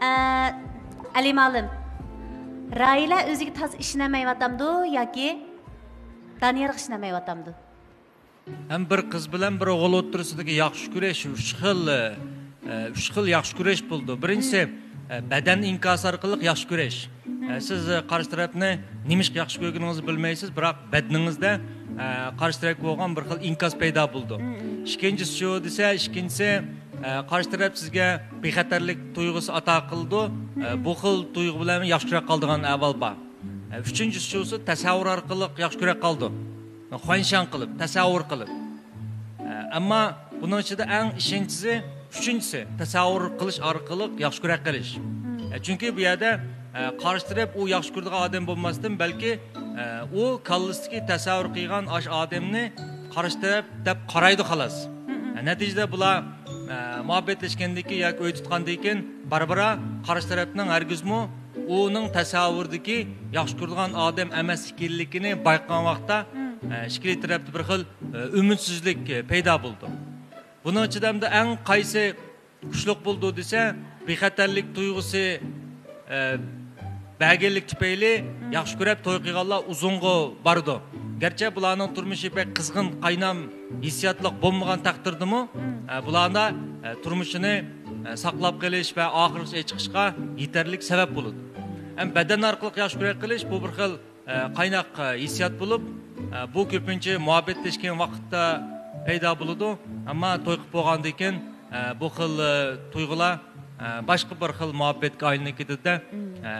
ئە، ئەلى مالىم، راھىلە ئۆزىگە تازا ئىشىنەلمەيۋاتامدۇ ياكى دانىيارغا ئىشىنەلمەيۋاتامدۇ؟ ھەم بىر قىز بىلەن بىر ئوغۇل ئوتتۇرىسىدىكى ياخشى كۈرەش ئۈچ خىل، ئە، ئۈچ خىل ياخشى كۈرەش بولىدۇ. بىرىنچىسى، ئە، بەدەن ئىنكاسى ئارقىلىق ياخشى كۈرەش. ئە، سىز، ئە، قارشى تەرەپنى نېمىشقا ياخشى كۆرگىنىڭىزنى بىلمەيسىز، بىراق بەدىنىڭىزدە، ئە، قارشى تەرەپكە بولغان بىر خىل ئىنكاس پەيدا بولىدۇ. ئىككىنچىسى شۇ دېسە، ئىككىنچىسى، ئە، قارشى تەرەپ سىزگە بىخەتەرلىك تۇيغۇسى ئاتا قىلىدۇ. ئە، بۇ خىل تۇيغۇ بىلەن ياخشى كۆرۈپ قالىدىغان ئەھۋال بار. ئە، ئۈچىنچىسى شۇسى، تەسەۋۋۇر ئارقىلىق ياخشى كۆرۈپ قالىدۇ. خۇەنشەن قىلىپ، تەسەۋۋۇر قىلىپ. ئە، ئەمما بۇنىڭ ئىچىدە ئەڭ ئىشەنچلىسى ئۈچىنچىسى، تەسەۋۋۇر قىلىش ئارقىلىق ياخشى كۆرۈپ قېلىش. ئە، چۈنكى بۇ يەردە، ئە، قارشى تەرەپ ئۇ ياخشى كۆرىدىغان ئادەم بولماستىن، بەلكى، ئە، ئۇ كاللىسىدىكى تەسەۋۋۇر قىلغان ئاشۇ ئادەمنى قارشى تەرەپ دەپ قارايدۇ، خالاس. ئە، نەتىجىدە بۇلار، ئە، مۇھەببەتلەشكەندىن كېيىن ياكى ئۆي تۇتقاندىن كېيىن بارا-بارا قارشى تەرەپنىڭ ھەرگىزمۇ ئۇنىڭ تەسەۋۋۇرىدىكى ياخشى كۆرىدىغان ئادەم ئەمەس ئىكەنلىكىنى بايقىغان ۋاقىتتا، ئە، ئىككىلى تەرەپتە بىر خىل، ئە، ئۈمىدسىزلىك، ئە، پەيدا بولىدۇ. بۇنىڭ ئىچىدە ئەمدى ئەڭ قايسى كۈچلۈك بولىدۇ دېسە، بىخەتەرلىك تۇيغۇسى، ئە، بەرگەنلىك تۈپەيلى ياخشى كۆرۈپ توي قىلغانلار ئۇزۇنغا بارىدۇ. گەرچە بۇلارنىڭ تۇرمۇشى بەك قىزغىن، قاينام ھېسسىياتلىق بولمىغان تەقدىردىمۇ، ئە، بۇلاردا، ئە، تۇرمۇشىنى، ئە، ساقلاپ قېلىش ۋە ئاخىرغىچە چىقىشقا يېتەرلىك سەۋەب بولىدۇ. ھەم بەدەن ئارقىلىق ياخشى كۆرۈپ قېلىش، بۇ بىر خىل، ئە، قايناق، ئە، ھېسسىيات بولۇپ، ئە، بۇ كۆپىنچە مۇھەببەتلەشكەن ۋاقىتتا پەيدا بولىدۇ. ئەمما توي قىلىپ بولغاندىن كېيىن، ئە، بۇ خىل، ئە، تۇيغۇلار، ئە، باشقا بىر خىل مۇھەببەتكە ئايلىنىپ كېتىدۇ-دە، ئە،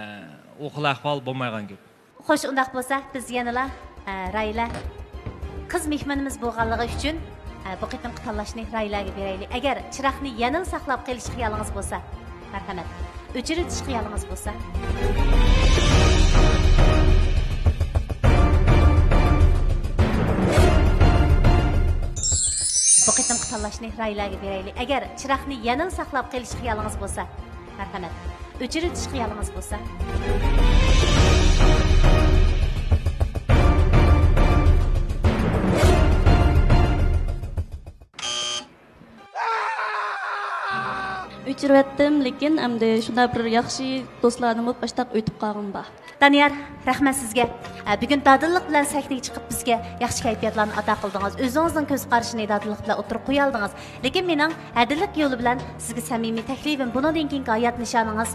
ئۇ خىل ئەھۋال بولمايدىغان گەپ. خوش، ئۇنداق بولسا، بىز يەنىلا، ئە، راھىلە قىز مېھمىنىمىز بولغانلىقى ئۈچۈن، ئە، بۇ قېتىمقى تاللاشنى راھىلەگە بېرەيلى. ئەگەر چىراغنى يەنىلا ساقلاپ قېلىش خىيالىڭىز بولسا، مەرھەمەت، ئۆچۈرۈۋېتىش خىيالىڭىز بولسا. بۇ قېتىمقى تاللاشنى راھىلەگە بېرەيلى. ئەگەر چىراغنى يەنىلا ساقلاپ قېلىش خىيالىڭىز بولسا، مەرھەمەت، ئۆچۈرۈۋېتىش خىيالىڭىز بولسا. ئۆچۈرۈۋەتتىم، لېكىن ئەمدى شۇنداق بىر ياخشى دوستلاردىن بولۇپ ئاشتاق ئۆتۈپ قالغىنىم بار. دانىيار، رەھمەت سىزگە. ئە، بۈگۈن دادىللىق بىلەن سەھنىگە چىقىپ، بىزگە ياخشى كەيپىياتلارنى ئاتا قىلدىڭىز. ئۆزىڭىزنىڭ كۆز قارىشىنى دادىللىق بىلەن ئوتتۇرىغا قويالىدىڭىز. لېكىن مېنىڭ ھەدىلىك يولى بىلەن سىزگە سەمىمىي تەكلىپىم، بۇنىڭدىن كېيىنكى ھايات نىشانىڭىز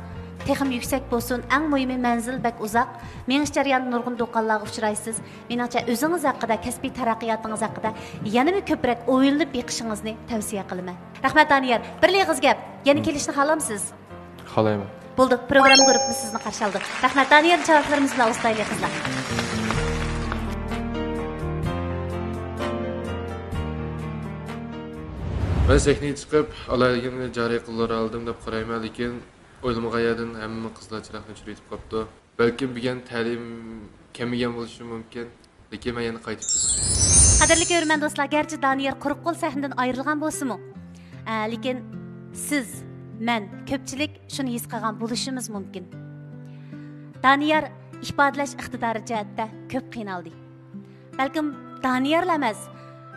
تېخىمۇ يۈكسەك بولسۇن. ئەڭ مۇھىمى، مەنزىل بەك ئۇزاق. مېڭىش جەريانىدا نۇرغۇن دوقاللارغا ئۇچرايسىز. مېنىڭچە، ئۆزىڭىز ھەققىدە، كەسپىي تەرەققىياتىڭىز ھەققىدە يەنىمۇ كۆپرەك ئويلىنىپ بېقىشىڭىزنى تەۋسىيە قىلىمەن. رەھمەت، دانىيار. بىر ئېغىز گەپ، يەنە كېلىشنى خالامسىز؟ خالايمەن. بولدى، پروگرامما گۇرۇپپىمىز سىزنى قارشى ئالىدۇ. رەھمەت، دانىيار، چاۋاكلىرىمىز بىلەن ئۇزىتايلى، قىزلار. مەن سەھنىگە چىقىپ، ئالاھىدىلىكىمنى جارى قىلدۇرالىدىم دەپ قارايمەن، لېكىن ئويلىمىغان يەردىن ھەممە قىزلار چىراغنى ئۆچۈرۈۋېتىپ قاپتۇ. بەلكىم بۈگۈن تەلىيىم كەلمىگەن بولۇشى مۇمكىن، لېكىن مەن يەنە قايتىپ كېلىمەن. قەدىرلىك كۆرۈرمەن دوستلار، گەرچە دانىيار قۇرۇق قول سەھنىدىن ئايرىلغان بولسىمۇ، ئە، لېكىن سىز، مەن، كۆپچىلىك شۇنى ھېس قىلغان بولۇشىمىز مۇمكىن. دانىيار ئىپادىلەش ئىقتىدارى جەھەتتە كۆپ قىينالدى. بەلكىم دانىيارلا ئەمەس،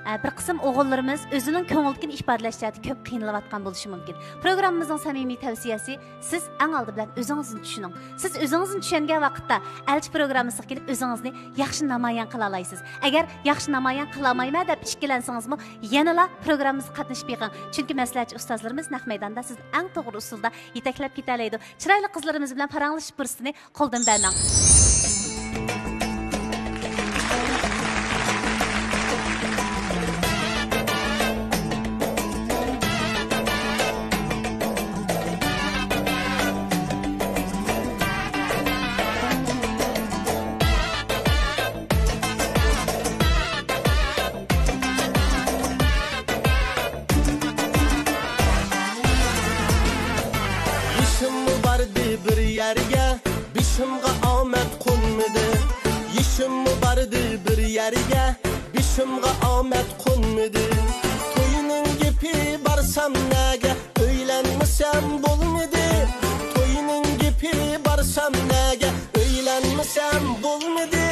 ئە، بىر قىسىم ئوغۇللىرىمىز ئۆزىنىڭ كۆڭلىدىكىنى ئىپادىلەش جەھەتتە كۆپ قىينىلىۋاتقان بولۇشى مۇمكىن. پروگراممىمىزنىڭ سەمىمىي تەۋسىيەسى، سىز ئەڭ ئالدى بىلەن ئۆزىڭىزنى چۈشىنىڭ. سىز ئۆزىڭىزنى چۈشەنگەن ۋاقىتتا ئەلچى پروگراممىسىغا كېلىپ ئۆزىڭىزنى ياخشى نامايان قىلالايسىز. ئەگەر ياخشى نامايان قىلالمايمەن دەپ ئىككىلەنسىڭىزمۇ، يەنىلا پروگراممىمىزغا قاتنىشىپ بېقىڭ. چۈنكى مەسلىھەتچى ئۇستازلىرىمىز نەق مەيداندا سىزنى ئەڭ توغرا ئۇسۇلدا يېتەكلەپ كېتەلەيدۇ. چىرايلىق قىزلىرىمىز بىلەن پاراڭلىشىش پۇرسىتىنى قولدىن بەرمەڭ. يېشىممۇ باردى بىر يەرگە، بېشىمغا ئامەت قونمىدى. يېشىممۇ باردى بىر يەرگە، بېشىمغا ئامەت قونمىدى. توينىڭ گېپى بارسام نەگە، ئۆيلەنمىسەم بولمىدى. توينىڭ گېپى بارسام نەگە، ئۆيلەنمىسەم بولمىدى.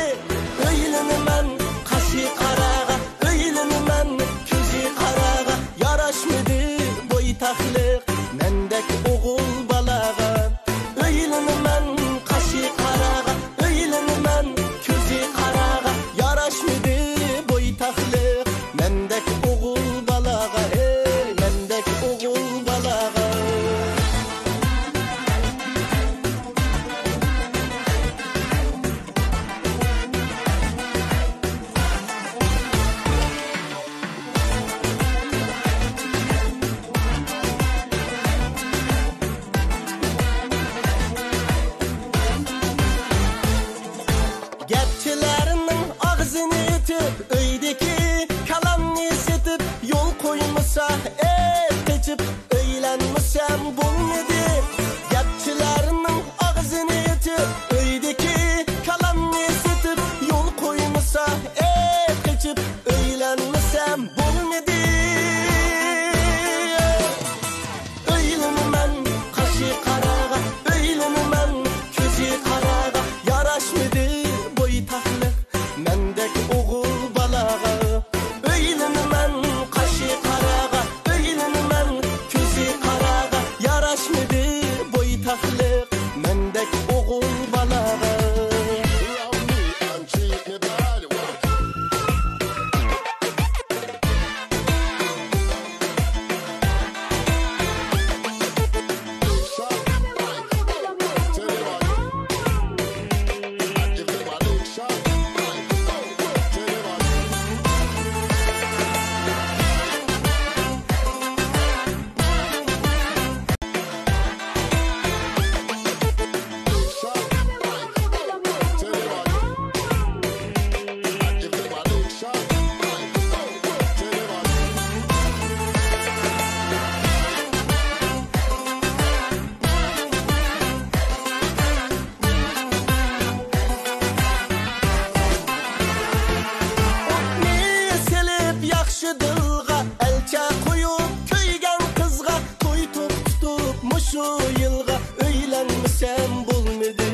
ئۆيلىنىمەن قاشى قاراغا، ئۆيلىنىمەن كۆزى قاراغا. ياراشمىدى بويتاقلىق مەندەك ئوغۇل بالاغا. ئۆيلىنىمەن قاشى قاراغا، ئۆيلىنىمەن كۆزى قاراغا. ياراشمىدى بويتاقلىق مەندەك ئوغۇل بالاغا، ئەي، مەندەك ئوغۇل بالاغا. گەپچىلەرنىڭ ئاغزىنى ئېتىپ، ئۆيدىكى كالامنى سېتىپ، يول قويمىسا، ئەي، قېچىپ ئۆيلەنمىسەم بولمىدى. گەپچىلەرنىڭ ئاغزىنى ئېتىپ، ئۆيدىكى كالامنى سېتىپ، يول قويمىسا، ئەي، قېچىپ ئۆيلەنمىسەم بولمىدى. ئۆيلىنىمەن قاشى قاراغا، ئۆيلىنىمەن كۆزى قاراغا. ياراشمىدى بويتاقلىق مەندەك ئوغۇل بالاغا. ئۆيلىنىمەن قاشى قاراغا، ئۆيلىنىمەن كۆزى قاراغا. ياراشمىدى بويتاقلىق مەندەك ئوغۇل بالاغا. ئوتنى سېلىپ ياخشى دىلغا، ئەلچە قويۇپ كۆيگەن قىزغا، توي توختىتىپ مۇشۇ يىلغا، ئۆيلەنمىسەم بولمىدى.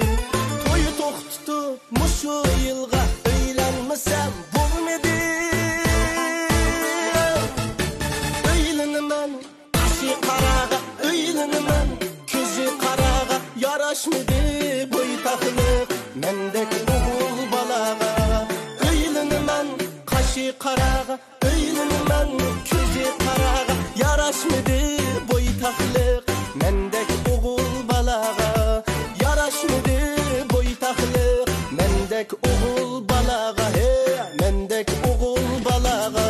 توي توختىتىپ مۇشۇ يىلغا، ئۆيلەنمىسەم بولمىدى. ئۆيلىنىمەن قاشى قاراغا، ئۆيلىنىمەن كۆزى قاراغا. ياراشمىدى بويتاقلىق مەندەك ئوغۇل بالاغا. ئۆيلىنىمەن قاشى قاراغا، ئۆيلىنىمەن كۆزى قاراغا. ياراشمىدى بويتاقلىق مەندەك ئوغۇل بالاغا. ياراشمىدى بويتاقلىق مەندەك ئوغۇل بالاغا. ھەي، مەندەك ئوغۇل بالاغا.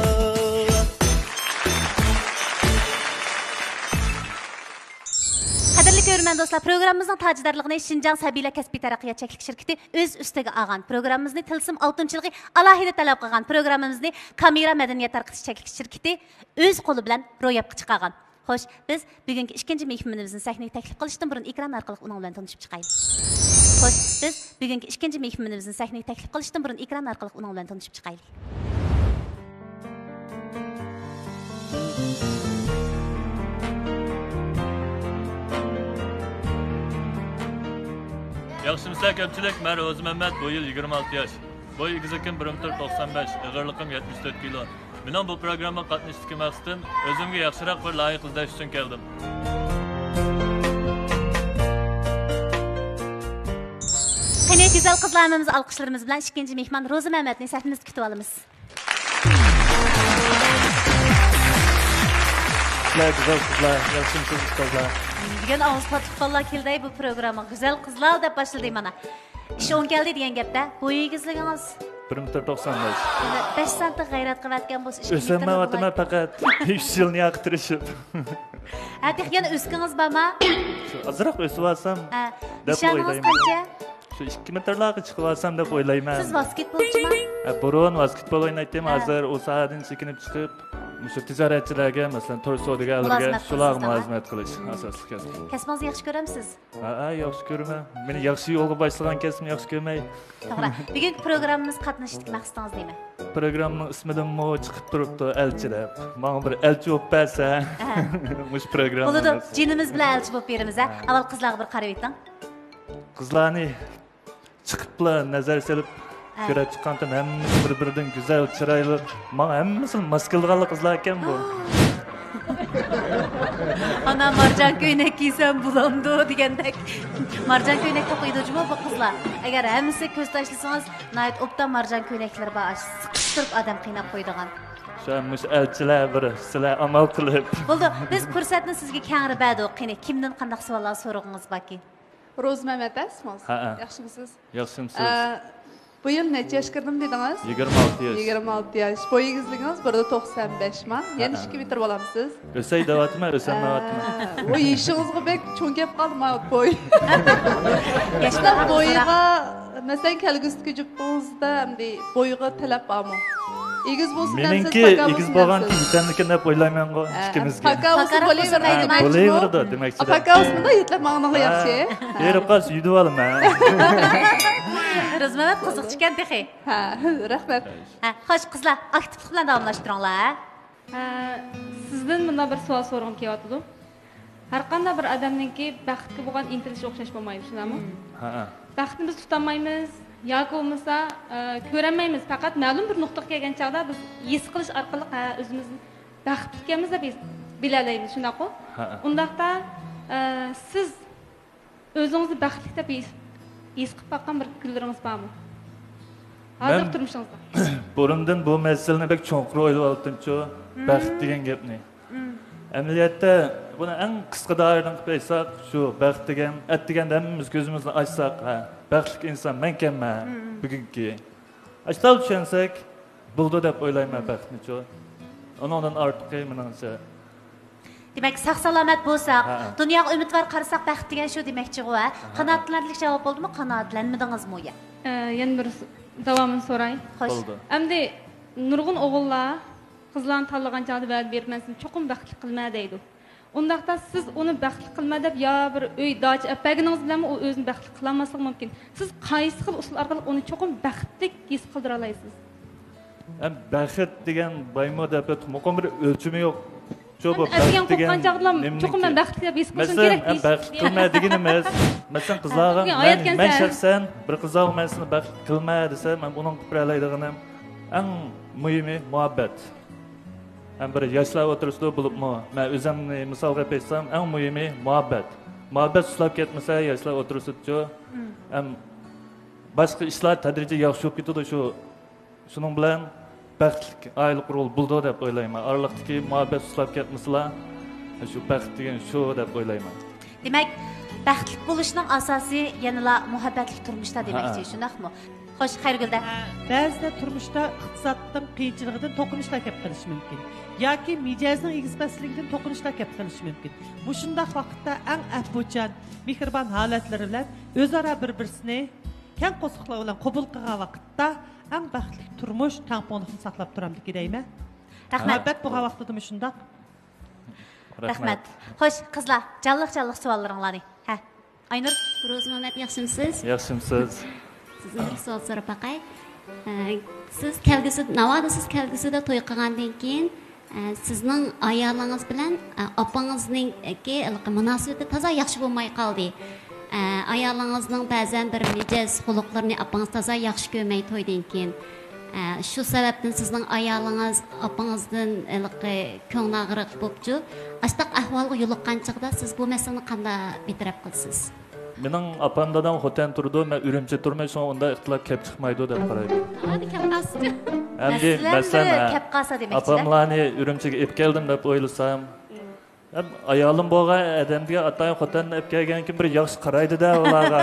قەدىرلىك كۆرۈرمەن دوستلار، پروگراممىمىزنىڭ تاجدارلىقىنى شىنجاڭ سەبىيلەر كەسپىي تەرەققىيات چەكلىك شىركىتى ئۆز ئۈستىگە ئالغان. پروگراممىمىزنى تىلسىم ئالتۇن چىلىغى ئالاھىدە تەلەپ قىلغان. پروگراممىمىزنى كامېرا مەدەنىيەت تارقىتىش چەكلىك شىركىتى ئۆز قولى بىلەن روياپقا چىقارغان. خوش، بىز بۈگۈنكى ئىككىنچى مېھمىنىمىزنى سەھنىگە تەكلىپ قىلىشتىن بۇرۇن ئېكران ئارقىلىق ئۇنىڭ بىلەن تونۇشۇپ چىقايلى. خوش، بىز بۈگۈنكى ئىككىنچى مېھمىنىمىزنى سەھنىگە تەكلىپ قىلىشتىن بۇرۇن ئېكران ئارقىلىق ئۇنىڭ بىلەن تونۇشۇپ چىقايلى. ياخشىمۇسىلەر كۆپچىلىك، مەن روزى مەمەت، بۇ يىل يىگىرمە ئالتە ياش. بوي ئېگىزلىكىم بىر مېتىر توقسان بەش، ئېغىرلىقىم يەتمىش تۆت كىلو. مېنىڭ بۇ پروگراممىغا قاتنىشىشتىكى مەقسىتىم، ئۆزۈمگە ياخشىراق بىر لايىق ئىزدەش ئۈچۈن كەلدىم. قېنى، گۈزەل قىزلار ھەممىمىز ئالقىشلىرىمىز بىلەن ئىككىنچى مېھمان روزى مەمەتنى سەھنىمىزدە كۈتۈۋالىمىز. سىلەر گۈزەل قىزلار، ياخشىمۇسىز ئۇستازلار؟ بۈگۈن ئاۋۇز تاتلىق بالىلار كېلدى بۇ پروگراممىغا. گۈزەل قىزلار دەپ باشلىدى مانا. ئىش ئوڭ كەلدى دېگەن گەپتە. بوي ئېگىزلىكىڭىز؟ بىر مېتىر توقسان بەش. بەش سانتىغا غەيرەت قىلىۋەتكەن بولسا، ئىككى مېتىر ئۆسەلمەيۋاتىمەن بولغاي. پەقەت. ئۈچ يىل نىياقى تىرىشىپ. ھە، تېخى يەنە ئۆسكىڭىز بارما؟ شۇ ئازراق ئۆسۈۋالسام ھە، دەپ نىشانىڭىز ئويلايمەن. قانچە؟ شۇ ئىككى مېتىرلارغا چىقىۋالسام دەپ ئويلايمەن. سىز ۋاسكېتبولچىما؟ ھە، بۇرۇن ۋاسكېتبول ئوينايتتىم، ھە. ھازىر ئۇ ساھەدىن چېكىنىپ چىقىپ، مۇشۇ تىجارەتچىلەرگە، مەسىلەن، تور سودىگەرلىرىگە، مۇلازىمەت شۇلارغا قىلىسىز، مۇلازىمەت قىلىش ئاساسلىق كەسپىم. كەسپىڭىزنى ياخشى كۆرەمسىز؟ ھە، ھە، ياخشى كۆرىمەن. مېنى ياخشى يولغا باشلىغان كەسپىمنى ياخشى كۆرمەي. توغرا. بۈگۈنكى پروگراممىمىزغا قاتنىشىشتىكى مەقسىتىڭىز نېمە؟ پروگراممىنىڭ ئىسمىدىنمۇ چىقىپ تۇرۇپتۇ، ئەلچى دەپ. ماڭا بىر ئەلچى بولۇپ بەرسە، ھە. مۇشۇ پروگرامما بولىدۇ، جېنىمىز بىلەن ئەلچى بولۇپ بېرىمىز، ھە. ھە. ئاۋۋال قىزلارغا بىر قاراپ ئۆتۈڭ. قىزلارنى چىقىپلا نەزەر سېلىپ ھە. كۆرۈپ چىققانتىم، ھەممىسى بىر-بىرىدىن گۈزەل، چىرايلىق. ماڭا ھەممىسى ماس كېلىدىغانلا قىزلار ئىكەن بۇ. ئانا، مارجان كۆينەك كىيسەم بولامدۇ دېگەندەك. مارجان كۆينەك تاقىيدۇ جۇمۇ بۇ قىزلار. ئەگەر ھەممىسىگە كۆز تاشلىسىڭىز، ناھايىتى ئوبدان مارجان كۆينەكلىرى بار، سىقىشتۇرۇپ ئادەم قىيناپ قويىدىغان. شۇ مۇشۇ ئەلچىلەر بىر سىلەر ئامال قىلىپ. بولدى، بىز پۇرسەتنى سىزگە كەڭرى بەردۇق. قېنى، كىمدىن قانداق سوئاللار سورىغىڭىز باركى؟ روزى مەمەت ئەسمىڭىز؟ ھەئە. ياخشىمۇسىز؟ ياخشىمۇسىز؟ ئە، بۇ يىل نەچچە ياشقا كىردىم دېدىڭىز؟ يىگىرمە ئالتە ياش. يىگىرمە ئالتە ياش. بوي ئېگىزلىكىڭىز بىر مېتىر توقسان بەش ما؟ يەنە ھەئە. ئىككى مېتىر بولامسىز؟ ئۆسەي دەۋاتىمەن، ئۆسەلمەيۋاتىمەن. ئە، ۋوي، يېشىڭىزغا بەك چوڭ كەپ قالدىما، بوي. ياشلار بويغا، مەسىلەن، كەلگۈسىدىكى جۈپتىڭىزدە ئەمدى بويغا تەلەپ بارمۇ؟ ئېگىز بولسۇن دەمسىز، مېنىڭكى پاكا ئېگىز بولسۇن بولغانكى دەمسىز؟ يېتەرلىكىم دەپ ئويلايمەنغۇ، ھە، ئىككىمىزگە. پاكا بولسا پاكا بولسىمۇ بولىۋېرىدۇ دېمەكچىدە. پاكا بولسا مۇنداق يېتىلىپ ماڭىدىغان ھە. ياخشى. ھە. بېرىپ قالسا يۈدۈۋالىمەن. روزى مەمەت قىزىقچىكەن تېخى. ھە، رەھمەت. ھە، خوش، قىزلار، ئاكتىپلىق بىلەن داۋاملاشتۇرۇڭلار. ھە، سىزدىن مۇنداق بىر سوئال سورىغۇم كېلىۋاتىدۇ. ھەرقانداق بىر ئادەمنىڭكى بەختكە بولغان ئىنتىلىشى ئوخشاش بولمايدۇ، شۇنداقمۇ؟ ھەئە. بەختنى بىز تۇتالمايمىز ياكى بولمىسا، ئە، كۆرەلمەيمىز. پەقەت مەلۇم بىر نۇقتىغا كەلگەن چاغدا بىز ھېس قىلىش ئارقىلىق، ھە، ئۆزىمىزنى بەختلىككەنمىز دەپ ھېس، بىلەلەيمىز، شۇنداققۇ؟ ھەئە. ئۇنداقتا، ئە، سىز ئۆزىڭىزنى بەختلىك دەپ ھېس، ھېس قىلىپ باققان بىر كۈنلىرىڭىز بارمۇ؟ ھازىر مەن تۇرمۇشىڭىزدا. بۇرۇندىن بۇ مەسىلىنى بەك چوڭقۇر ئويلىۋالاتتىمچۇ، مم. بەخت دېگەن گەپنى. مم. ئەمەلىيەتتە، بۇنى ئەڭ قىسقا دائىرىدىن قىلىپ ئېيتساق، شۇ بەخت دېگەن، ئەتىگەندە ھەممىمىز كۆزىمىزنى ئاچساق، ھە، بەختلىك ئىنسان مەنكەنمەن، مم. بۈگۈنكى. ئاشۇنداق چۈشەنسەك، بولىدۇ دەپ ئويلايمەن بەختنىچۇ. ئۇنىڭدىن ئارتۇقى، مېنىڭچە. دېمەك، ساق-سالامەت بولساق، ھە. دۇنياغا ئۈمىدۋار قارىساق، بەخت دېگەن شۇ دېمەكچىغۇ، ھە؟ ھە. قانائەتلەندۈرلۈك جاۋاب بولدىمۇ؟ قانائەتلەنمىدىڭىزمۇ يا؟ ئە، يەنە بىر س-، داۋامىنى سوراي. خوش. بولدى. ئەمدى نۇرغۇن ئوغۇللار قىزلارنى تاللىغان چاغدا ۋەدە بېرىپ، مەن سېنى چوقۇم بەختلىك قىلىمەن دەيدۇ. ئۇنداقتا سىز ئۇنى بەختلىك قىلىمەن دەپ يا بىر ئۆي، داچا ئەپ بەرگىنىڭىز بىلەنمۇ ئۇ ئۆزىنى بەختلىك قىلالماسلىقى مۇمكىن. سىز قايسى خىل ئۇسۇل ئارقىلىق ئۇنى چوقۇم بەختلىك ھېس قىلدۇرالايسىز؟ ھەم بەخت دېگەن بايمۇ دەپ مۇقىم بىر ئۆلچىمى يوق. شۇ بۇ ئەتىگەن بەخت دېگەن قوپقان چاغدىلا نېمىنىڭكى؟ چوقۇم مەن بەختلىك دەپ ھېس قىلىشىم مەسىلەن، كېرەك مەن دېيىش. بەختلىك قىلمە دېگىنىمىز. مەسىلەن، قىزلارغا مەن، مەن شەخسەن بىر قىزلارغا مەن سېنى بەختلىك قىلمە دېسە، مەن ئۇنىڭغا قىلىپ بېرەلەيدىغىنىم ئەڭ مۇھىمى مۇھەببەت. ھەم بىر ياشلار ئوتتۇرىسىدا بولۇپمۇ، مەن ئۆزۈمنى مىسالغا ئېلىپ ئېيتسام، ئەڭ مۇھىمى مۇھەببەت. مۇھەببەت سۇسلاپ كەتمىسە، ياشلار ئوتتۇرىسىدىچۇ، ھەم باشقا ئىشلار تەدرىجىي ياخشى بولۇپ كېتىدۇ. شۇ، شۇنىڭ بىلەن بەختلىك ئائىلە قۇرغىلى بولىدۇ دەپ ئويلايمەن. ئارىلىقتىكى مۇھەببەت سۇسلاپ كەتمىسىلا، شۇ بەخت دېگەن شۇ دەپ ئويلايمەن. دېمەك، بەختلىك بولۇشنىڭ ئاساسى يەنىلا مۇھەببەتلىك تۇرمۇشتا دېمەكچى، ھەئە. شۇنداقمۇ؟ خوش، خەيرىگۈلدە. بەزىدە تۇرمۇشتا ئىقتىسادنىڭ قىيىنچىلىقىدىن توقۇنۇشلار كەپ قېلىشى مۇمكىن. ياكى مىجەزنىڭ ئېگىز-پەسلىكىدىن توقۇنۇشلار كەپ قېلىشى مۇمكىن. مۇشۇنداق ۋاقىتتا ئەڭ ئەپۇچان، مېھرىبان ھالەتلىرى بىلەن ئۆزئارا بىر-بىرسىنى كەڭ قورساقلار بىلەن قوبۇل قىلغان ۋاقىتتا ئەڭ بەختلىك تۇرمۇش تەڭپۇڭلۇقنى ساقلاپ تۇرامدىكى دەيمەن. رەھمەت. مۇھەببەت بولغان ۋاقتىدىمۇ شۇنداق. رەھمەت. خوش، قىزلار، جانلىق-جانلىق سوئاللىرىڭلارنى. ھە، ئاينۇر. روزى مەمەت، ياخشىمۇسىز؟ ياخشىمسىز؟ سىزدىن بىر سوئال سوراپ باقاي. ئە، سىز كەلگۈسىدە، ناۋادا سىز كەلگۈسىدە توي قىلغاندىن كېيىن، ئە، سىزنىڭ ئايالىڭىز بىلەن، ئە، ئاپىڭىزنىڭكى ھېلىقى مۇناسىۋىتى تازا ياخشى بولماي قالدى. ئە، ئايالىڭىزنىڭ بەزەن بىر مىجەز خۇلقلىرىنى ئاپىڭىز تازا ياخشى كۆرمەي تويدىن كېيىن. ئە، شۇ سەۋەبتىن سىزنىڭ ئايالىڭىز ئاپىڭىزدىن ھېلىقى كۆڭلى ئاغرىق بوپچۇ. ئاشتاق ئەھۋالغا يولۇققان چېغىدا سىز بۇ مەسىلىنى قانداق بىر تەرەپ قىلىسىز؟ مېنىڭ ئاپام دادام خوتەن تۇرىدۇ، مەن ئۈرۈمچىدە تۇرىمەن، شۇڭا ئۇنداق ئىختىلاپ كەپ چىقمايدۇ دەپ قارايمەن. ھادى كەپ قالسىچۇ. ئەمدى مەسىلەن، مەسىلەن، بىر ھە، كەپ قالسا دېمەكچىدە. ئاپاملارنى ئۈرۈمچىگە ئېلىپ كەلدىم دەپ ئويلىسام، ھەم ئايالىم بولغان ئادەمگە ئاتايىن خوتەندىن ئېلىپ كەلگەنكىن بىر ياخشى قارايدىدە ئۇلارغا.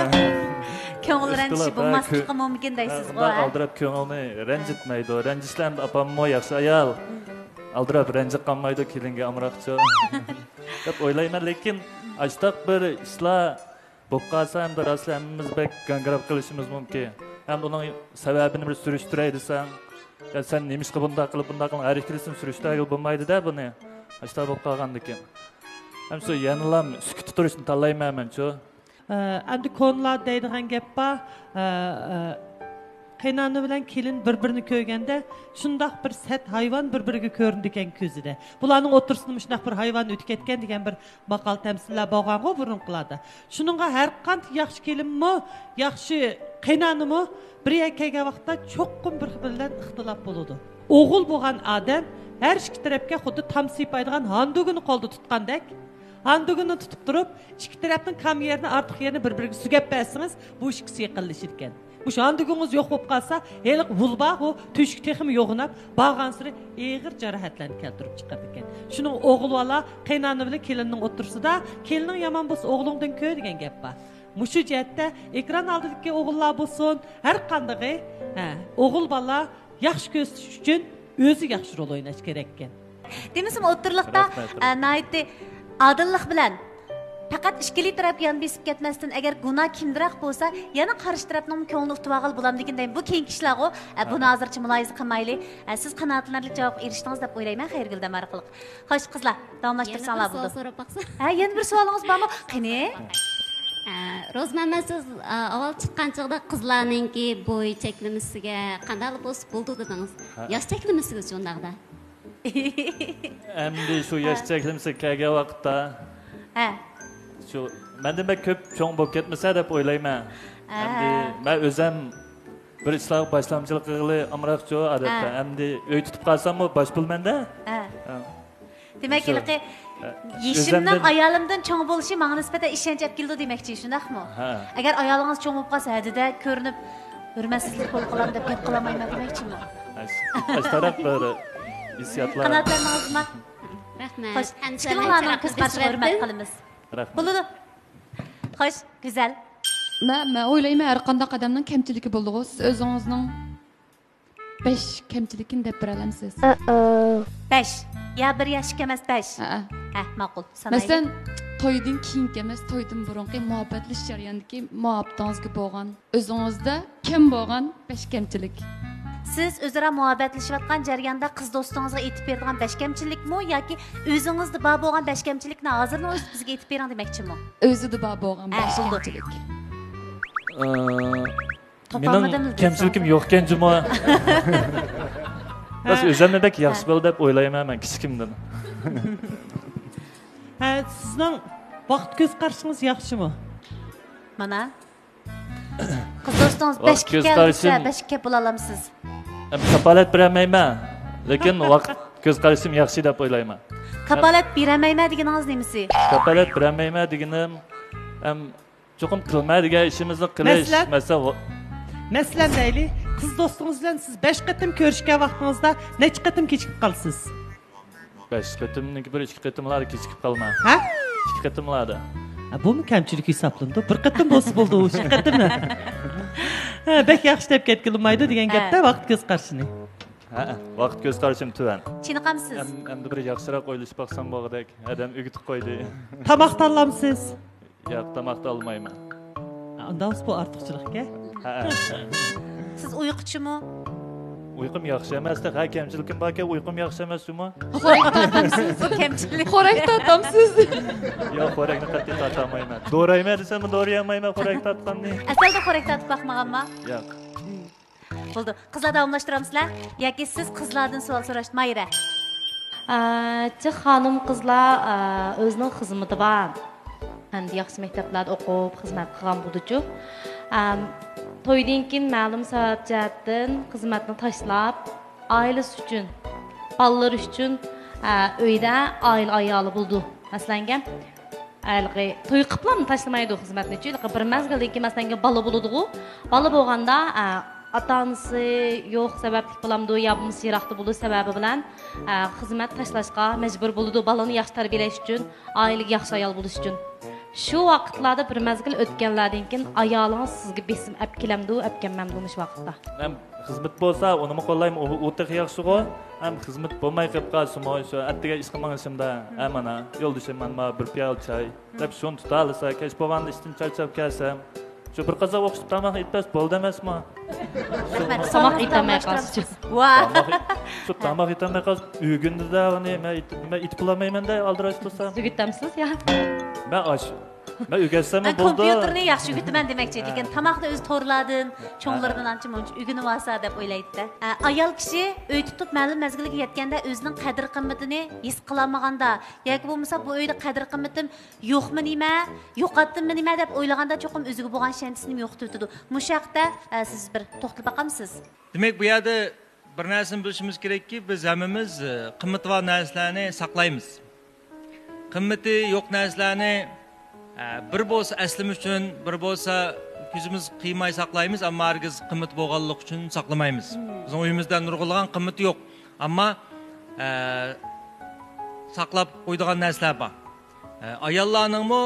كۆڭۈل رەنجىشى ئىختىلاپ، ھە، بولماسلىقى كۆ-، مۇمكىن ھە، دەيسىزغۇ، ئۇنداق ھە؟ ئالدىراپ كۆڭۈلنى رەنجىتمەيدۇ. رەنجىسىلا ئەمدى ئاپاممۇ ياخشى ئايال. ئالدىراپ رەنجىپ قالمايدۇ، كېلىنگە ئامراقچۇ. دەپ ئويلايمەن، لېكىن ئاشتاق بىر ئىشلار بولۇپ قالسا، ئەمدى راسلا ھەممىمىز بەك گاڭگىراپ قېلىشىمىز مۇمكىن. ھەم ئۇنىڭ سەۋەبىنى بىر سۈرۈشتۈرەي دېسەڭ، يا سەن نېمىشقا بۇنداق قىلىپ، بۇنداق قىلىپ، ھەر ئىككىلىسىنى سۈرۈشتۈرگىلى بولمايدۇ-دە بۇنى. ئاشتاق بولۇپ قالغاندىكىن. ھەم شۇ يەنىلا سۈكۈتتە تۇرۇشنى تاللايمەن مەنچۇ. ئە، ئەمدى كونىلار دەيدىغان گەپ بار، ئە، ئە، قېينانا بىلەن كېلىن بىر-بىرىنى كۆرگەندە شۇنداق بىر سەت ھايۋان بىر-بىرىگە كۆرۈنىدىكەن كۆزىدە. بۇلارنىڭ ئوتتۇرىسىدا مۇشۇنداق بىر ھايۋان ئۆتۈپ كەتكەن دېگەن بىر ماقال تەمسىللەر بولغانغۇ بۇرۇنقىلاردا. شۇنىڭغا ھەر قانچە ياخشى كېلىنمۇ، ياخشى قېينانىمۇ بىر يەرگە كەلگەن ۋاقىتتا چوقۇم بىر بىلەن ئىختىلاپ بولىدۇ. ئوغۇل بولغان ئادەم ھەر ئىككى تەرەپكە خۇددى تام سىيپايدىغان ھاندۇگىنى قولدا تۇتقاندەك، ھاندۇگىنى تۇتۇپ تۇرۇپ، ئىككى تەرەپنىڭ كام يېرىنى، ئارتۇق يېرىنى بىر-بىرىگە سۆگەپ بەرسىڭىز، بۇ ئىككىسى يېقىنلىشىدىكەن. مۇشۇ ھاندۇگىڭىز يوق بولۇپ قالسا، ھېلىقى ۋۇل بار، ئۇ تۆشۈكى تېخىمۇ يوغىناپ، بارغانسېرى ئېغىر جاراھەتلەرنى كەلتۈرۈپ چىقىرىدىكەن. شۇنىڭ ئوغۇل بالا قېينانا بىلەن كېلىننىڭ ئوتتۇرىسىدا، «كېلىنىڭ يامان بولسا، ئوغلۇڭدىن كۆر» دېگەن گەپ بار. مۇشۇ جەھەتتە ئېكران ئالدىدىكى ئوغۇللار بولسۇن، ھەر قاندىقى، ھە، ئوغۇل بالا ياخشى كۆرسىتىش ئۈچۈن ئۆزى ياخشى رول ئويناش كېرەككەن. دېمىسىمۇ ئوتتۇرىلىقتا، رەھمەت، ئە، ناھايىتى ئادىللىق بىلەن پەقەت ئىككىلى تەرەپ يان بېسىپ كەتمەستىن، ئەگەر گۇناھ كىمدىراق بولسا، يەنە قارشى تەرەپنىڭمۇ كۆڭلىنى ئۇتۇۋالغىلى بولامدىكىن دەيمەن. بۇ كېيىنكى ئىشلارغۇ، ئە، بۇنى ھازىرچە مۇلاھىزە قىلمايلى. ئە، سىز قانائەتلىنەرلىك جاۋابقا ئېرىشتىڭىز دەپ ئويلايمەن، خەيرىگۈل دەم ئارقىلىق. خوش، قىزلار، داۋاملاشتۇرساڭلار بولىدۇ. سوئال سوراپ باقسا. ھە، يەنە بىر سوئالىڭىز بارمۇ؟ قېنى؟ ئە، روزى مەمەت، سىز، ئە، ئاۋۋال چىققان چېغىدا قىزلارنىڭكى بوي چەكلىمىسىگە قانداقلا بولسا بولىدۇ دېدىڭىز. ھە. ياش چەكلىمىسىگىچۇ ئۇنداقتا؟ ئەمدى شۇ ياش ھە. چەكلىمىسىگە كەلگەن ۋاقىتتا، ھە. شۇ مەندىن بەك كۆپ چوڭ بولۇپ كەتمىسە دەپ ئويلايمەن. ھە. ئەمدى مەن ئۆزەم بىر ئىشلارغا باشلامچىلىق قىلغىلى ئامراقچۇ ئادەتتە. ھە. ئەمدى ئۆي تۇتۇپ قالساممۇ باش پۇل مەندە. ھە. ھە. دېمەك، شۇ. ھېلىقى ھە. يېشىمنىڭ ئۆزەمدىن ئايالىمدىن چوڭ بولۇشى ماڭا نىسبەتەن ئىشەنچ ئەپ كېلىدۇ دېمەكچى، شۇنداقمۇ؟ ھە. ئەگەر ئايالىڭىز چوڭ بولۇپ قالسا، ھەدىدە كۆرۈنۈپ، ھۆرمەتسىزلىك بولۇپ قالامدۇ دەپ گەپ قىلالمايمەن دېمەكچىمۇ؟ ھە، ئاشتاراق بىر ھېسسىياتلار. قانائەتلەندىڭىزمۇ؟ رەھمەت. خوش، ئىككىڭلارنىڭ كۆز قارىشىغا ھۆرمەت قىلىمىز. رەھمەت. بولىدۇ. خوش، گۈزەل. مەن، مەن ئويلايمەن، ھەر قانداق ئادەمنىڭ كەمچىلىكى بولىدىغۇ. سىز ئۆزىڭىزنىڭ بەش كەمچىلىكىنى دەپ بېرەلەمسىز؟ بەش. يا بىر يا ئىككى ئەمەس، بەش. ھەئە. ھە، ماقۇل. سانايلى. مەسىلەن، تويدىن كېيىنكى ئەمەس، تويدىن بۇرۇنقى مۇھەببەتلىشىش جەريانىدىكى مۇھەببىتىڭىزگە بولغان، ئۆزىڭىزدە كەم بولغان بەش كەمچىلىك. سىز ئۆزئارا مۇھەببەتلىشىۋاتقان جەرياندا قىز دوستىڭىزغا ئېيتىپ بېرىدىغان بەش كەمچىلىكمۇ ياكى ئۆزىڭىزدە بار بولغان بەش كەمچىلىكنى ھازىرنىڭ ئۆزىدە بىزگە ئېيتىپ بېرىڭ دېمەكچىمۇ؟ ئۆزىدە بار بولغان ھە، بەش بولدى. كەمچىلىك. ئى، تاپالمىدىم مېنىڭ دېسەڭ. كەمچىلىكىم يوقكەن جۇمۇ. بەس، ھە. ئۆزۈمنى بەك ياخشى ھە. بىل دەپ ئويلايمەن مەن كىچىكىمدىن. ھە، سىزنىڭ ۋاقىت كۆز قارىشىڭىز ياخشىمۇ؟ مانا. قىز دوستىڭىز ۋاقىت بەشكە كۆز كەل دېسە، قارىشىم بەشكە كەپ بولالامسىز؟ ئەم، كاپالەت بېرەلمەيمەن، لېكىن ۋاقىت كۆز قارىشىم ياخشى دەپ ئويلايمەن. كاپالەت بېرەلمەيمەن دېگىنىڭىز نېمىسى؟ كاپالەت بېرەلمەيمەن دېگىنىم، ئەم، چوقۇم قىلمە دېگەن ئىشىمىزنى قىلىش. مەسىلەن؟ مەسىلەن، ۋا- مەسىلەن دەيلى، قىز دوستىڭىز بىلەن سىز بەش قېتىم كۆرۈشكەن ۋاقتىڭىزدا نەچچە قېتىم كېچىكىپ قالىسىز؟ بەش قېتىمنىڭكى بىر ئىككى قېتىملاردا كېچىكىپ قالما. ھە؟ ئىككى قېتىملاردا. ھە، بۇمۇ كەمچىلىك ھېسابلىنىدۇ. بىر قېتىم بولسا بولدى، ئۇ ئىككى قېتىم. ھە، بەك ياخشى دەپ كەتكىلى بولمايدۇ دېگەن ھە. گەپتە ۋاقىت كۆز قارىشىنى. ھە، ۋاقىت كۆز قارىشىم تۆۋەن. چېنىقامسىز؟ ئەم-، ئەمدى بىر ياخشىراق ئويلىشىپ باقسام بولغۇدەك. ئادەم ئۆگىتىپ قويدى. تاماقتا ئالامسىز؟ ياق، تاماقتا ئالمايمەن. ئا، ئۇنداق بولسا بۇ ئارتۇقچىلىقكەن. ھە. سىز ئۇيقۇچىمۇ؟ ئۇيقۇم ياخشى ئەمەس، ھە، كەمچىلىكىم باركەن، ئۇيقۇم ياخشى ئەمەس جۇمۇ. خورەك تارتامسىز؟ بۇ كەمچىلىك. خورەك تارتامسىز؟ ياق، خورەكنى قەتئىي تارتالمايمەن. دورا يەيمەن دېسەممۇ دورا يەلمەيمەن خورەك تارتقاننى. ئەسلىدە خورەك تارتىپ باقمىغانما؟ ياق. بولدى. قىزلار داۋاملاشتۇرامسىلەر؟ ياكى سىز قىزلاردىن سوئال سوراشتى، ماھىرە؟ ئە، جىق خانىم قىزلار، ئە، ئۆزىنىڭ خىزمىتى بار. ئەمدى ياخشى مەكتەپلەردە ئوقۇپ، خىزمەت قىلغان بولىدۇچۇ. ئەم، تويدىن كېيىن مەلۇم سەۋەب جەھەتتىن خىزمەتنى تاشلاپ، ئائىلىسى ئۈچۈن، بالىلىرى ئۈچۈن، ئە، ئۆيدە ئائىلە ئايالى بولىدۇ. مەسىلەنگە، ھېلىقى توي قىپلام تاشلىمايدۇ خىزمەتنى، ھېلىقى بىر مەزگىلدىن كېيىن، مەسىلەنگە، بالا بولىدىغۇ. بالا بولغاندا، ئە، ئاتا-ئانىسى يوق سەۋەبلىك بولامدۇ يا بولمىسا يىراقتا بولۇش سەۋەبى بىلەن، ئە، خىزمەت تاشلاشقا مەجبۇر بولىدۇ، بالىنى ياخشى تەربىيەلەش ئۈچۈن، ئائىلىگە ياخشى ئايال بولۇش ئۈچۈن. شۇ ۋاقىتلاردا بىر مەزگىل ئۆتكەنلەردىن كېيىن ئايالىڭىز سىزگە بېسىم ئەپ كېلەمدۇ، ئەپ كەلمەمدۇ مۇشۇ ۋاقىتتا؟ ھەم خىزمەت بولسا، ئۇنىمۇ قوللايمەن، ئۇ، ئۇ تېخى ياخشىغۇ. ھەم خىزمەت بولماي قېلىپ قالسىمۇ، شۇ ئەتىگەن ئىشقا مېڭىشىمدا، ھە، مانا، يولدىشىم، مانا، بىر پىيالە چاي، دەپ شۇنى تۇتالىسا، كەچ بولغاندا ئىشتىن چارچاپ كەلسەم، شۇ بىر قازاق ئوخشىتىپ تاماق ئېتىپ بەرسە بولدى ئەمەسمۇ؟ رەھمەت. تاماق ئېتەلمەي قالسىچۇ. ۋاھ. تاماق ئېت-، شۇ تاماق ئېتەلمەي قالسا، ئۆگۈندى-دە، ئۇنى مەن ئېت-، مەن ئېتىپ بولالمايمەن-دە، ئالدىراش بولسام. سۈگۈت ئەمسىز يا؟ مەن ئاش-، مەن ئۆگەتسەممۇ بولىدۇ. كومپيۇتېرنى ياخشى ئۆگىتىمەن دېمەكچى، لېكىن تاماقنى ئۆزى تورلاردىن، چوڭلىرىدىن ئانچە-مۇنچە ئۆگىنىۋالسا دەپ ئويلايتتى. ئە، ئايال كىشى ئۆي تۇتۇپ مەلۇم مەزگىلگە يەتكەندە ئۆزىنىڭ قەدىر-قىممىتىنى ھېس قىلالمىغاندا ياكى بولمىسا بۇ ئۆيدە قەدىر-قىممىتىم يوقمۇ نېمە، يوقاتتىممۇ نېمە دەپ ئويلىغاندا چوقۇم ئۆزىگە بولغان ئىشەنچىسىنى يوقىتىۋېتىدۇ. مۇشۇ ھەقتە، ئە، سىز بىر توختىلىپ باقامسىز؟ دېمەك، بۇ يەردە بىر نەرسىنى بىلىشىمىز كېرەككى، بىز ھەممىمىز، ئە، قىممىتى بار نەرسىلەرنى ساقلايمىز. قىممىتى يوق نەرسىلەرنى، ئە، بىر بولسا ئەسلىمە ئۈچۈن، بىر بولسا كۆزىمىز قىيماي ساقلايمىز، ئەمما ھەرگىز قىممىتى بولغانلىقى ئۈچۈن ساقلىمايمىز. بىزنىڭ ئۆيىمىزدە نۇرغۇنلىغان قىممىتى يوق، ئەمما، ئە، ساقلاپ قويىدىغان نەرسىلەر بار. ئاياللارنىڭمۇ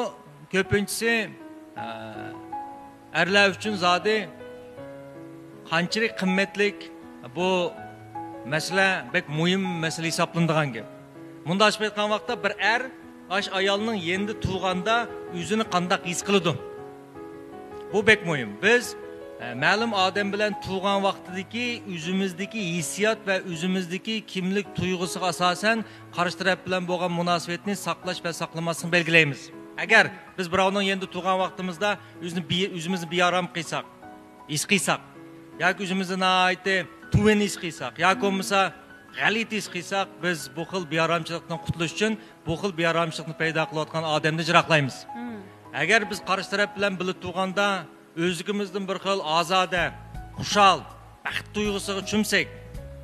كۆپىنچىسى، ئەرلەر ئۈچۈن زادى قانچىلىك قىممەتلىك بۇ مەسىلە، بەك مۇھىم مەسىلە ھېسابلىنىدىغان گەپ. مۇنداق ئېلىپ ئېيتقان ۋاقىتتا، بىر ئەر ئاش ئايالنىڭ يېنىدا تۇرغاندا ئۆزىنى قانداق ھېس قىلىدۇ؟ بۇ بەك مۇھىم. بىز، ئە، مەلۇم ئادەم بىلەن تۇرغان ۋاقتىدىكى ئۆزىمىزدىكى ھېسسىيات ۋە ئۆزىمىزدىكى كىملىك تۇيغۇسىغا ئاساسەن قارشى تەرەپ بىلەن بولغان مۇناسىۋەتنى ساقلاش ۋە ساقلىماسلىقنى بەلگىلەيمىز. ئەگەر بىز بىراۋنىڭ يېنىدا تۇرغان ۋاقتىمىزدا ئۆزىنى بى-، ئۆزىمىزنى بىئارام قىلساق، ھېس قىلساق، ياكى ئۆزىمىزنى ناھايىتى تۆۋەن ھېس قىلساق، ياكى بولمىسا غەلىتە ھېس قىلساق، بىز بۇ خىل بىئارامچىلىقتىن قۇتۇلۇش ئۈچۈن بۇ خىل بىئارامچىلىقنى پەيدا قىلىۋاتقان ئادەمدىن يىراقلايمىز. مم. ئەگەر بىز قارشى تەرەپ بىلەن بىللە تۇرغاندا ئۆزلۈكىمىزدىن بىر خىل ئازادە، خۇشال، بەخت تۇيغۇسىغا چۆمسەك،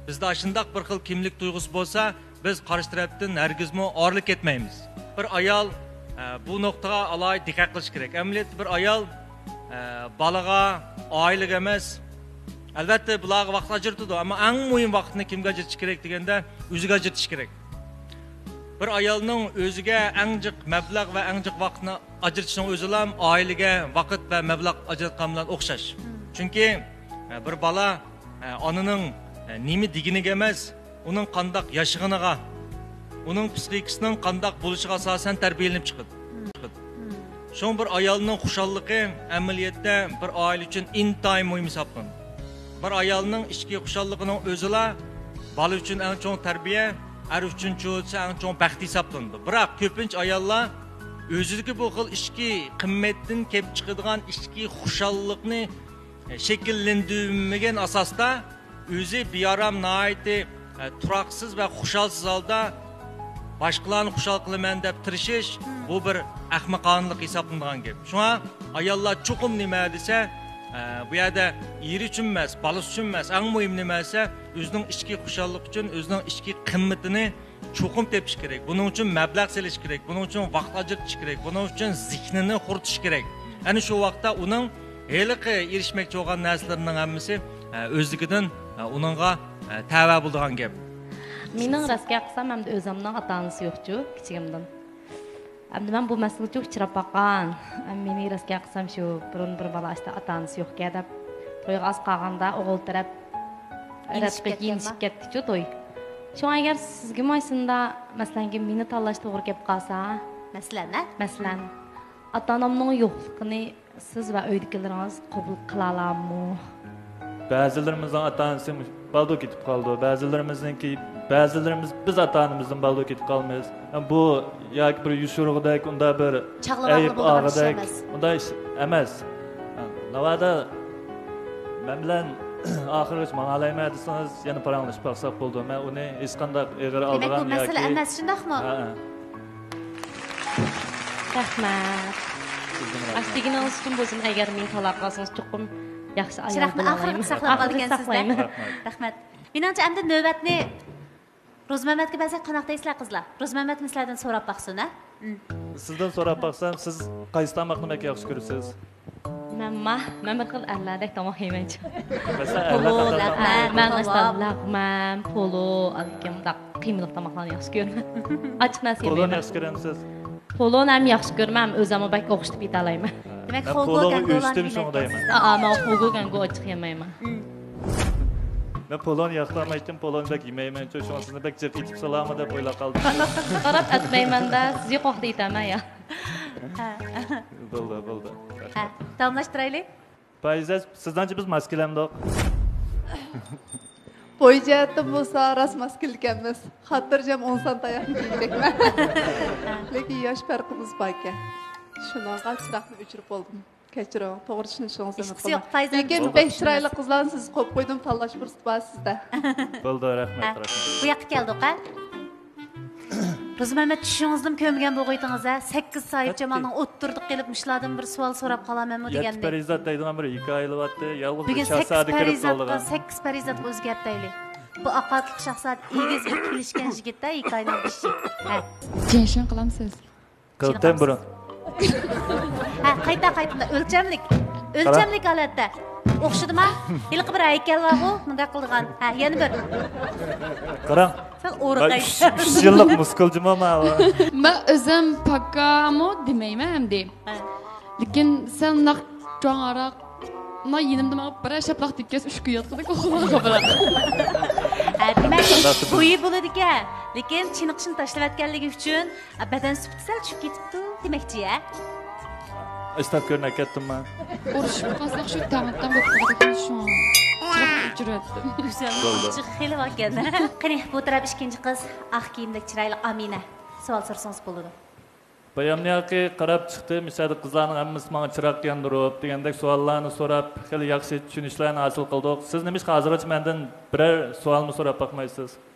بىزدە ئاشۇنداق بىر خىل كىملىك تۇيغۇسى بولسا، بىز قارشى تەرەپتىن ھەرگىزمۇ ئايرىلىپ كەتمەيمىز. بىر ئايال، ئە، بۇ نۇقتىغا ئالاھىدە دىققەت قىلىش كېرەك. ئەمەلىيەتتە بىر ئايال، ئە، بالىغا، ئائىلىگە ئەمەس، ئەلۋەتتە، بۇلارغا ۋاقىت ئاجرىتىدۇ، ئەمما ئەڭ مۇھىم ۋاقىتنى كىمگە ئاجرىتىش كېرەك دېگەندە، ئۆزىگە ئاجرىتىش كېرەك. بىر ئايالنىڭ ئۆزىگە ئەڭ جىق مەبلەغ ۋە ئەڭ جىق ۋاقىتنى ئاجرىتىشنىڭ ئۆزىلا ئائىلىگە ۋاقىت ۋە مەبلەغ ئاجراتقان بىلەن ئوخشاش. مم. چۈنكى، ئە، بىر بالا، ئە، ئانىنىڭ، ئە، نېمە دېگىنىگە ئەمەس، ئۇنىڭ قانداق ياشىغىنىغا، ئۇنىڭ پسىخىكىسىنىڭ قانداق بولۇشىغا ئاساسەن تەربىيەلىنىپ چىقىدۇ. مم. شۇڭا بىر ئايالنىڭ خۇشاللىقى ئەمەلىيەتتە بىر ئائىلە ئۈچۈن ئىنتايىن مۇھىم ھېسابلىنىدۇ. بىر ئايالنىڭ ئىچكى خۇشاللىقىنىڭ ئۆزىلا بالا ئۈچۈن ئەڭ چوڭ تەربىيە، ئەر ئۈچۈن چۇ دېسە ئەڭ چوڭ بەخت ھېسابلىنىدۇ. بىراق كۆپىنچە ئاياللار ئۆزىدىكى بۇ خىل ئىچكى قىممەتتىن كېلىپ چىقىدىغان ئىچكى خۇشاللىقنى شەكىللەندۈرمىگەن ئاساستا، ئۆزى بىئارام، ناھايىتى، ئە، تۇراقسىز ۋە خۇشالسىز ھالدا باشقىلارنى خۇشال قىلىمەن دەپ تىرىشىش، بۇ بىر ئەخمىقانىلىق ھېسابلىنىدىغان گەپ. شۇڭا ئاياللار چوقۇم نېمە دېسە، ئە، بۇ يەردە ئېرى ئۈچۈن ئەمەس، بالىسى ئۈچۈن ئەمەس، ئەڭ مۇھىم نېمە دېسە، ئۆزىنىڭ ئىچكى خۇشاللىقى ئۈچۈن، ئۆزىنىڭ ئىچكى قىممىتىنى چوقۇم تېپىش كېرەك. بۇنىڭ ئۈچۈن مەبلەغ سېلىش كېرەك، بۇنىڭ ئۈچۈن ۋاقىت ئاجرىتىش كېرەك، بۇنىڭ ئۈچۈن زېھنىنى خورىتىش كېرەك. ئەنە شۇ ۋاقىتتا ئۇنىڭ ھېلىقى ئېرىشمەكچى بولغان نەرسىلىرىنىڭ ھەممىسى، ئە، ئۆزلۈكىدىن، ئە، ئۇنىڭغا، ئە، تەۋە بولىدىغان گەپ. مېنىڭ راست گەپ قىلسام، ئەمدى ئۆزۈمنىڭ ئاتا-ئانىسى يوقچۇ، كىچىكىمدىن. ئەمدى مەن بۇ مەسىلىگە جىق ئۇچراپ باققان. مېنى راست گەپ قىلسام، شۇ بۇرۇن بىر بالا ئاشتا ئاتا-ئانىسى يوقكەن دەپ، تويغا ئاز قالغاندا ئوغۇل تەرەپ رەتقە يېنىشىپ كەتتىچۇ توي. شۇڭا ئەگەر سىزگىمۇ ئاشۇنداق، مەسىلەنگە مېنى تاللاش توغرا كەپ قالسا، مەسىلەن، ھە؟ مەسىلەن، ئاتا-ئانامنىڭ يوقلۇقىنى سىز ۋە ئۆيدىكىلىرىڭىز قوبۇل قىلالامۇ؟ بەزىلىرىمىزنىڭ ئاتا-ئانىسى مۇش-، بالدۇر كېتىپ قالىدۇ. بەزىلىرىمىزنىڭكى، بەزىلىرىمىز بىز ئاتا-ئانىمىزدىن بالدۇر كېتىپ قالىمىز. بۇ ياكى بىر يوشۇرغۇدەك، ئۇنداق بىر ئەيىب ئالغۇدەك، ئۇنداق ئىش ئەمەس. ناۋادا مەن بىلەن ئاخىرغىچە ماڭالايمەن دېسىڭىز، يەنە پاراڭلىشىپ باقساق بولىدۇ. مەن ئۇنى ھېچقانداق ئېغىر ئالىدىغان ياكى، دېمەك، بۇ مەسىلە ئەمەس، شۇنداقمۇ؟ ھەئە. رەھمەت. ئاشۇ دېگىنىڭىز ئۈچۈن بولسۇن، ئەگەر مېنى تاللاپ قالسىڭىز، چوقۇم ياخشى ئايال بولالايمەن. چىراغنى ئاخىرغىچە ساقلاپ قالىدىكەنسىز-دە. رەھمەت. مېنىڭچە، ئەمدى نۆۋەتنى روزمەمەتكە بەرسەك قانداق دەيسىلەر، قىزلار؟ روزمەمەتمۇ سىلەردىن سوراپ باقسۇن، ھە؟ سىزدىن سوراپ باقسام، سىز قايسى تاماقنى بەك ياخشى كۆرىسىز؟ مەنما، مەن بىر خىل ئەرلەردەك تاماق يەيمەنچۇ. مەسىلەن، ئەرلەر قانداق تاماق؟ مەن مەسىلەن، لەغمەن، پولۇ، ئاكىم، مۇنداق قىيمىلىق تاماقلارنى ياخشى كۆرىمەن. ئاچچىق نەرسە يېمەيمەن. پولۇنى ياخشى كۆرەمسىز؟ پولۇنى ھەم ياخشى كۆرمەن، ھەم ئۆزۈممۇ بەك ئوخشىتىپ يېتەلەيمەن. دېمەك، مەن پولۇنى ئۆچتۈم، شۇڭا دەيمەن. ئا، مەن خۇگۇ گەنگۇ ئاچچىق يېمەيمەن. مەن پولۇنى ياقتۇرمايتتىم، پولۇنى بەك يېمەيمەنچۇ، شۇڭا سىزنى بەك جىق ئېتىپ سالامۇ دەپ ئويلاپ قالدىم. قاراپ ئەتمەيمەن-دە، سىزگە قوقتا ئېتەمەن يا. بولدى، بولدى. ھە، داۋاملاشتۇرايلى. پايىزە، سىزنىڭچە بىز ماس كېلەمدۇق؟ بوي جەھەتتىن بولسا راست ماس كېلىدىكەنمىز. خاتىرجەم ئون سان تاياقنى كىيگۈدەكمەن. لېكىن ياش پەرقىمىز باركەن. شۇنىڭغا چىراغنى ئۆچۈرۈپ بولدۇم. كەچۈرۈڭ، توغرا چۈشىنىشىڭىزنى ئۈمىد قىلىمەن. لېكىن بەك چىرايلىق قىزلارنى سىز قويۇپ قويدۇم، تاللاش پۇرسىتى بار سىزدە. بولدى، رەھمەت، رەھمەت. بۇ ياققا كەلدۇق، ھە؟ روزىمەمەت، چۈشىڭىزدىمۇ كۆرمىگەن بولغىيتىڭىز، ھە؟ سەككىز ساھىبجامالنىڭ ئوتتۇرىدا قېلىپ، مۇشۇلاردىن بىر سوئال سوراپ قالامەنمۇ دېگەندەك. يەتتە پەرىزات دەيدىغان بىر ھېكايە بولۇۋاتتى. يالغۇز بىر شاھزادە كىرىپ قالىدىغان. سەككىز پەرىزاتقا ئۆزگەرتەيلى. بۇ ئاقارتلىق شاھزادە ئېگىز بىر كېلىشكەن يىگىت-دە، ھېكايىنىڭ بېشى. ھە. جېنشۈن قىلامسىز؟ قىلتىن بۇرۇن. ھە، قايتا، قايتا، ئۆلچەملىك. ئۆلچەملىك ھالەتتە. ئوخشىدىما؟ ھېلىقى بىر ھەيكەل بارغۇ، مۇنداق قىلىدىغان. ھە، يەنە بىر. قاراڭ. سەل ئورىغاي. ئۈچ، ئۈچ يىللىق مۇسكۇلجىما ماۋۇ. مەن ئۆزۈم پاكامۇ دېمەيمەن ئەمدى. ھە. لېكىن سەل ناق جاڭاراق. مانا يېنىمدا ماڭا بىرەر شاپىلاق تېگىپ كەتسە، ئۈشكۈن ياتقۇدەك ئوخلاپ قالىمەن. ھە، دېمەك، بويى بولىدىكەن. لېكىن چېنىقىشنى تاشلىۋەتكەنلىكى ئۈچۈن، ئا، بەدەن سۈپىتى سەل چۈشۈپ كېتىپتۇ دېمەكچى، ھە؟ ئاشتاپ كۆرۈنۈپ كەتتىممۇ؟ ئۇرۇشۇپ قالساق شۇ تەڭ-تەڭ بولۇپ قالىدىكەن، شۇڭا چىراغنى ئۆچۈرۈۋەتتىم. گۈزەل، بولدى. ئاچچىق خېلى باركەن. قېنى، بۇ تەرەپ ئىككىنچى قىز، ئاق كىيىمدەك چىرايلىق ئامىنە. سوئال سورىسىڭىز بولىدۇ. بايامنى ياقى قاراپ چىقتىم، ئىچەردە قىزلارنىڭ ھەممىسى ماڭا چىراغ ياندۇرۇپ دېگەندەك سوئاللارنى سوراپ، خېلى ياخشى چۈشىنىشلەرنى ھاسىل قىلدۇق. سىز نېمىشقا ھازىرغىچە مەندىن بىرەر سوئالمۇ سوراپ باقمايسىز؟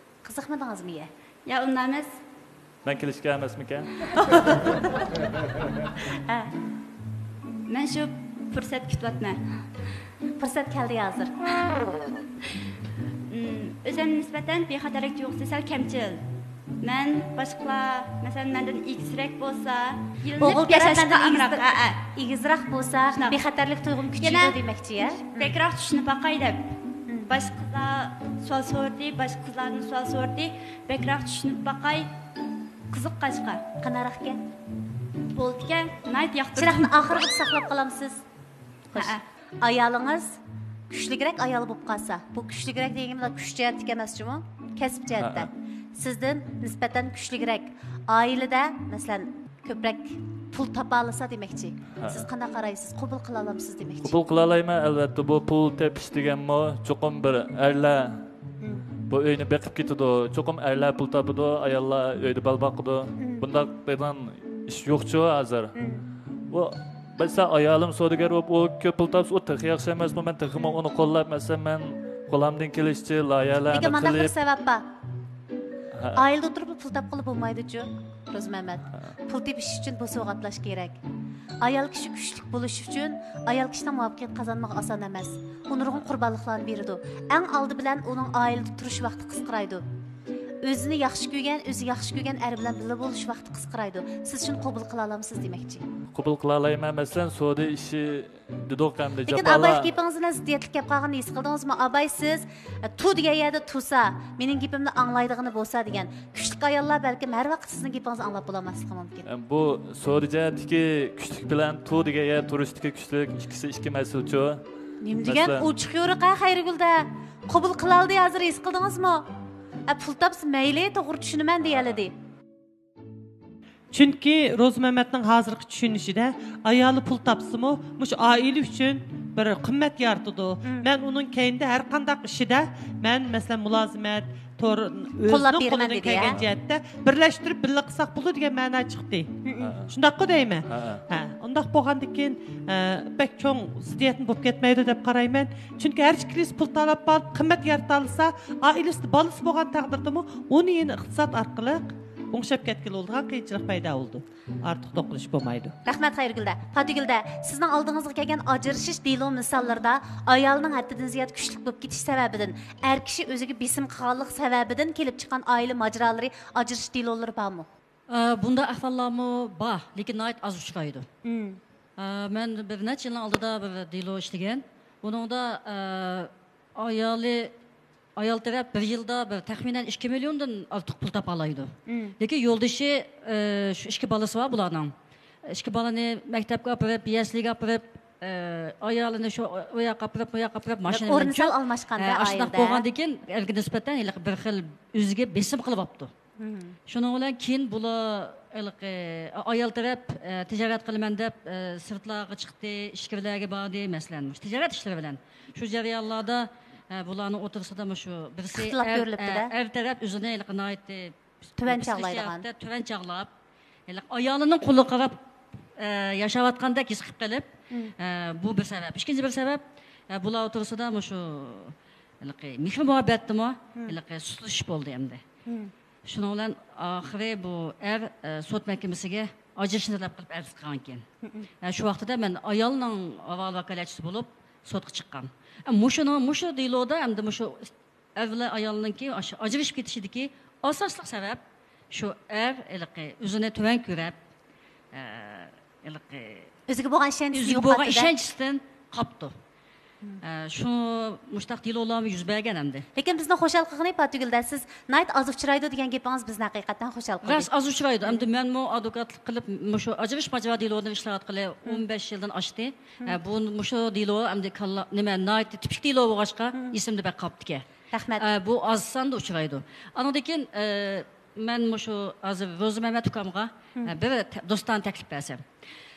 قىزىقمىدىڭىزمۇ يە؟ يا ئۇنداق ئەمەس. مەن كېلىشكە ئەمەسمىكەن؟ ھە. مەن شۇ پۇرسەت كۈتۈۋاتىمەن. پۇرسەت كەلدى ھازىر. ئۆزۈمگە نىسبەتەن بىخەتەرلىك تۇيغۇسى سەل كەمچىل. مەن باشقىلار، مەسىلەن، مەندىن ئېگىزرەك بولسا، يېلىنىپ ياشاشقا ئامراق. ھە، ھە. ئېگىزراق بولسا، شۇنداق. بىخەتەرلىك تۇيغۇم كۈچىيىدۇ دېمەكچى، يە؟ بەكرەك چۈشىنىپ باقاي دەپ. باشقىلار سوئال سورىدى، باشقا قىزلاردىن سوئال سورىدى. بەكرەك چۈشىنىپ باقاي. قىزىققاچقا. قانداقكەن؟ بولىدىكەن، ناھايىتى ياقتۇردۇم. چىراغنى ئاخىرىغىچە ساقلاپ قالامسىز؟ خوش. ھەئە. ئايالىڭىز كۈچلۈكرەك ئايال بولۇپ قالسا، بۇ كۈچلۈكرەك دېگىنىمىز كۈچ جەھەتتىكى ئەمەسچۇمۇ؟ كەسىپ جەھەتتە. ھەئە. سىزدىن نىسبەتەن كۈچلۈكرەك، ئائىلىدە، مەسىلەن، كۆپرەك پۇل تاپالىسا دېمەكچى. ھەئە. سىز قانداق قارايسىز؟ قوبۇل قىلالامسىز دېمەكچى. قوبۇل قىلالايمەن، ئەلۋەتتە. بۇ پۇل تېپىش دېگەنمۇ چوقۇم بىر ئەرلەر بۇ ئۆينى بېقىپ كېتىدۇ. چوقۇم ئەرلەر پۇل تاپىدۇ، ئاياللار ئۆيدە بالا باقىدۇ. بۇنداق دەيدىغان ئىش يوقچۇ ھازىر. بۇ، مەسىلەن، ئايالىم سودىگەر بولۇپ، ئۇ كۆپ پۇل تاپسا، ئۇ تېخى ياخشى ئەمەسمۇ؟ مەن تېخىمۇ ئۇنى قوللاپ، مەسىلەن، مەن قولۇمدىن كېلىشىچە لايىھەلەرنى قىلىپ. لېكىن مانداق بىر سەۋەب بار. ھە. ئائىلىدە ئولتۇرۇپ پۇل تاپقىلى بولمايدۇچۇ، روزىمەمەت. ھە. پۇل تېپىش ئۈچۈن بۇ سوۋغاتلاش كېرەك. ئايال كىشى كۈچلۈك بولۇش ئۈچۈن، ئايال كىشىنىڭ مۇۋەپپەقىيەت قازانمىقى ئاسان ئەمەس. ئۇ نۇرغۇن قۇربانلىقلارنى بېرىدۇ. ئەڭ ئالدى بىلەن ئۇنىڭ ئائىلىدە تۇرۇش ۋاقتى قىسقىرايدۇ. ئۆزىنى ياخشى كۆرگەن، ئۆزى ياخشى كۆرگەن ئەر بىلەن بىللە بولۇش ۋاقتى قىسقىرايدۇ. سىز شۇنى قوبۇل قىلالامسىز دېمەكچى. قوبۇل قىلالايمەن. مەسىلەن، سودا ئىشى دېدۇق ئەمدى. لېكىن ئاباي، گېپىڭىز بىلەن زىددىيەتلىك گەپ قىلغىنىنى ھېس قىلدىڭىزمۇ؟ ئاباي، سىز، ئە، تۇ دېگەن يەردە تۇرسا، مېنىڭ گېپىمنى ئاڭلايدىغىنى بولسا دېگەن. كۈچلۈك ئاياللار بەلكىم ھەر ۋاقىت سىزنىڭ گېپىڭىزنى ئاڭلاپ بولالماسلىقى مۇمكىن. ئە، بۇ سودا جەھەتتىكى كۈچلۈك بىلەن تۇ دېگەن يەردە تۇرۇشتىكى كۈچلۈك ئىككىسى ئىككى مەسىلىچۇ. نېمە دېگەن ئوچۇق يورۇق ھە، خەيرىگۈلدە؟ قوبۇل قىلالىدى ھازىر، ھېس قىلدىڭىزمۇ؟ ئە، پۇل تاپسا مەيلى، توغرا چۈشىنىمەن دېيەلىدى. چۈنكى روزىمەمەتنىڭ ھازىرقى چۈشىنىشىدە ئايالى پۇل تاپسىمۇ، مۇشۇ ئائىلە ئۈچۈن بىر قىممەت يارىتىدۇ. مم. مەن ئۇنىڭ كەينىدە ھەر قانداق ئىشىدا، مەن، مەسىلەن، مۇلازىمەت، تور، قوللاپ ئۆزىنىڭ بېرىمەن قولىدىن دېدى، كەلگەن ھە؟ جەھەتتە بىرلەشتۈرۈپ بىللە قىلساق بولىدۇ دېگەن مەنا چىقتى. مم. ھە. شۇنداققۇ دەيمەن؟ ھە. ھە، ئۇنداق بولغاندىن كېيىن، ئە، بەك چوڭ زىددىيەتمۇ بولۇپ كەتمەيدۇ دەپ قارايمەن. چۈنكى ھەر ئىككىلىسى پۇل تالاپ باپ، قىممەت يارىتالىسا، ئائىلىسىدە بالىسى بولغان تەقدىردىمۇ ئۇنى يەنە ئىقتىساد ئارقىلىق ئوڭشاپ كەتكىلى بولىدىغان قىيىنچىلىق پەيدا بولىدۇ. ئارتۇق توقۇنۇش بولمايدۇ. رەھمەت، خەيرىگۈلدە. پاتىگۈلدە، سىزنىڭ ئالدىڭىزغا كەلگەن ئاجرىشىش دېلو مىساللىرىدا ئايالنىڭ ھەددىدىن زىيادە كۈچلۈك بولۇپ كېتىش سەۋەبىدىن، ئەر كىشى ئۆزىگە بېسىم قىلغانلىق سەۋەبىدىن كېلىپ چىققان ئائىلە ماجىرالىرى، ئاجرىشىش دېلولىرى بارمۇ؟ ئە، بۇنداق ئەھۋاللارمۇ بار، لېكىن ناھايىتى ئاز ئۇچرايدۇ. مم. ئە، مەن بىر نەچچە يىلنىڭ ئالدىدا بىر دېلو ئىشلىگەن. بۇنىڭدا، ئە، ئايالى، ئايال تەرەپ بىر يىلدا بىر تەخمىنەن ئىككى مىليوندىن ئارتۇق پۇل تاپالايدۇ. مم. لېكىن يولدىشى، ئە، شۇ ئىككى بالىسى بار بۇلارنىڭ. ئىككى بالىنى مەكتەپكە ئاپىرىپ، يەسلىگە ئاپىرىپ، ئە، ئايالىنى شۇ، ئۇ ياققا ئاپىرىپ، بۇ ياققا ئاپىرىپ، ماشىنا ئورنىسال ئالماشقاندا ئە، ئاشۇنداق ئائىلىدە. بولغاندىن كېيىن ئەرگە نىسبەتەن ھېلىقى بىر خىل ئۆزىگە بېسىم قىلىۋاپتۇ. مم. شۇنىڭ بىلەن كېيىن بۇلار ھېلىقى ئايال تەرەپ، ئە، تىجارەت قىلىمەن دەپ، ئە، سىرتلارغا چىقتى، ئىچكىرىلەرگە باردى، مەسىلەن، مۇشۇ تىجارەت ئىشلىرى بىلەن. شۇ جەريانلاردا، ئە، بۇلارنىڭ ئوتتۇرىسىدا مۇشۇ بىرسى ئىختىلاپ ئەر، كۆرۈلۈپتۇ-دە. ئە، ئەر تەرەپ ئۆزىنى ھېلىقى ناھايىتى تۆۋەن پىسخىك چاغلايدىغان. جەھەتتە تۆۋەن چاغلاپ، ھېلىقى ئايالىنىڭ قولىغا قاراپ، ئە، ياشاۋاتقاندەك ھېس قىلىپ قېلىپ، مم. ئە، بۇ بىر سەۋەب. ئىككىنچى بىر سەۋەب، ئە، بۇلار ئوتتۇرىسىدا مۇشۇ ھېلىقى مېھىر مۇھەببەتتىمۇ مم. ھېلىقى سۇسلىشىش بولدى ئەمدى. مم. شۇنىڭ بىلەن ئاخىرى بۇ ئەر، ئە، سوت مەھكىمىسىگە ئاجرىشىشنى تەلەپ قىلىپ ئەرز قىلغانىكەن. مم. ئە، شۇ ۋاقتىدا مەن ئايالنىڭ ھاۋالە ۋاكالەتچىسى بولۇپ سوتقا چىققان. ئە، مۇشۇنىڭ، مۇشۇ دېلودا ئەمدى مۇشۇ ئەر بىلەن ئايالنىڭكى ئاشۇ ئاجرىشىپ كېتىشىدىكى ئاساسلىق سەۋەب شۇ ئەر ھېلىقى ئۆزىنى تۆۋەن كۆرۈپ، ئە، ھېلىقى ئۆزىگە بولغان ئىشەنچىسى ئۆزىگە بولغان يوقاتتى-دە. ئىشەنچىسىدىن قاپتۇ. مم. ئە، شۇ مۇشتاق دېلولارمۇ يۈز بەرگەن ئەمدى. لېكىن بىزنى خۇشال قىلغىنى پاتىگۈلدە، سىز ناھايىتى ئاز ئۇچرايدۇ دېگەن گېپىڭىز بىزنى ھەقىقەتەن خۇشال قىلدى. راست، ئاز ئۇچرايدۇ. مم. ئەمدى مەنمۇ ئادۋوكاتلىق قىلىپ مۇشۇ ئاجرىشىش ماجىرا دېلودىن ئىشلەۋاتقىلى مم. ئون بەش يىلدىن ئاشتى. مم. ئە، بۇ، مۇشۇ دېلو ئەمدى كاللا، نېمە، ناھايىتى تىپىك دېلو بولغاچقا مم. ئېسىمدە بەك قاپتىكەن. رەھمەت. ئە، بۇ ئاز ساندا ئۇچرايدۇ. ئانىڭدىن كېيىن، ئە، مەن مۇشۇ ھازىر روزى مەمەت ئۇكامغا، مم. ئە، بىر تە-، دوستانە تەكلىپ بەرسەم.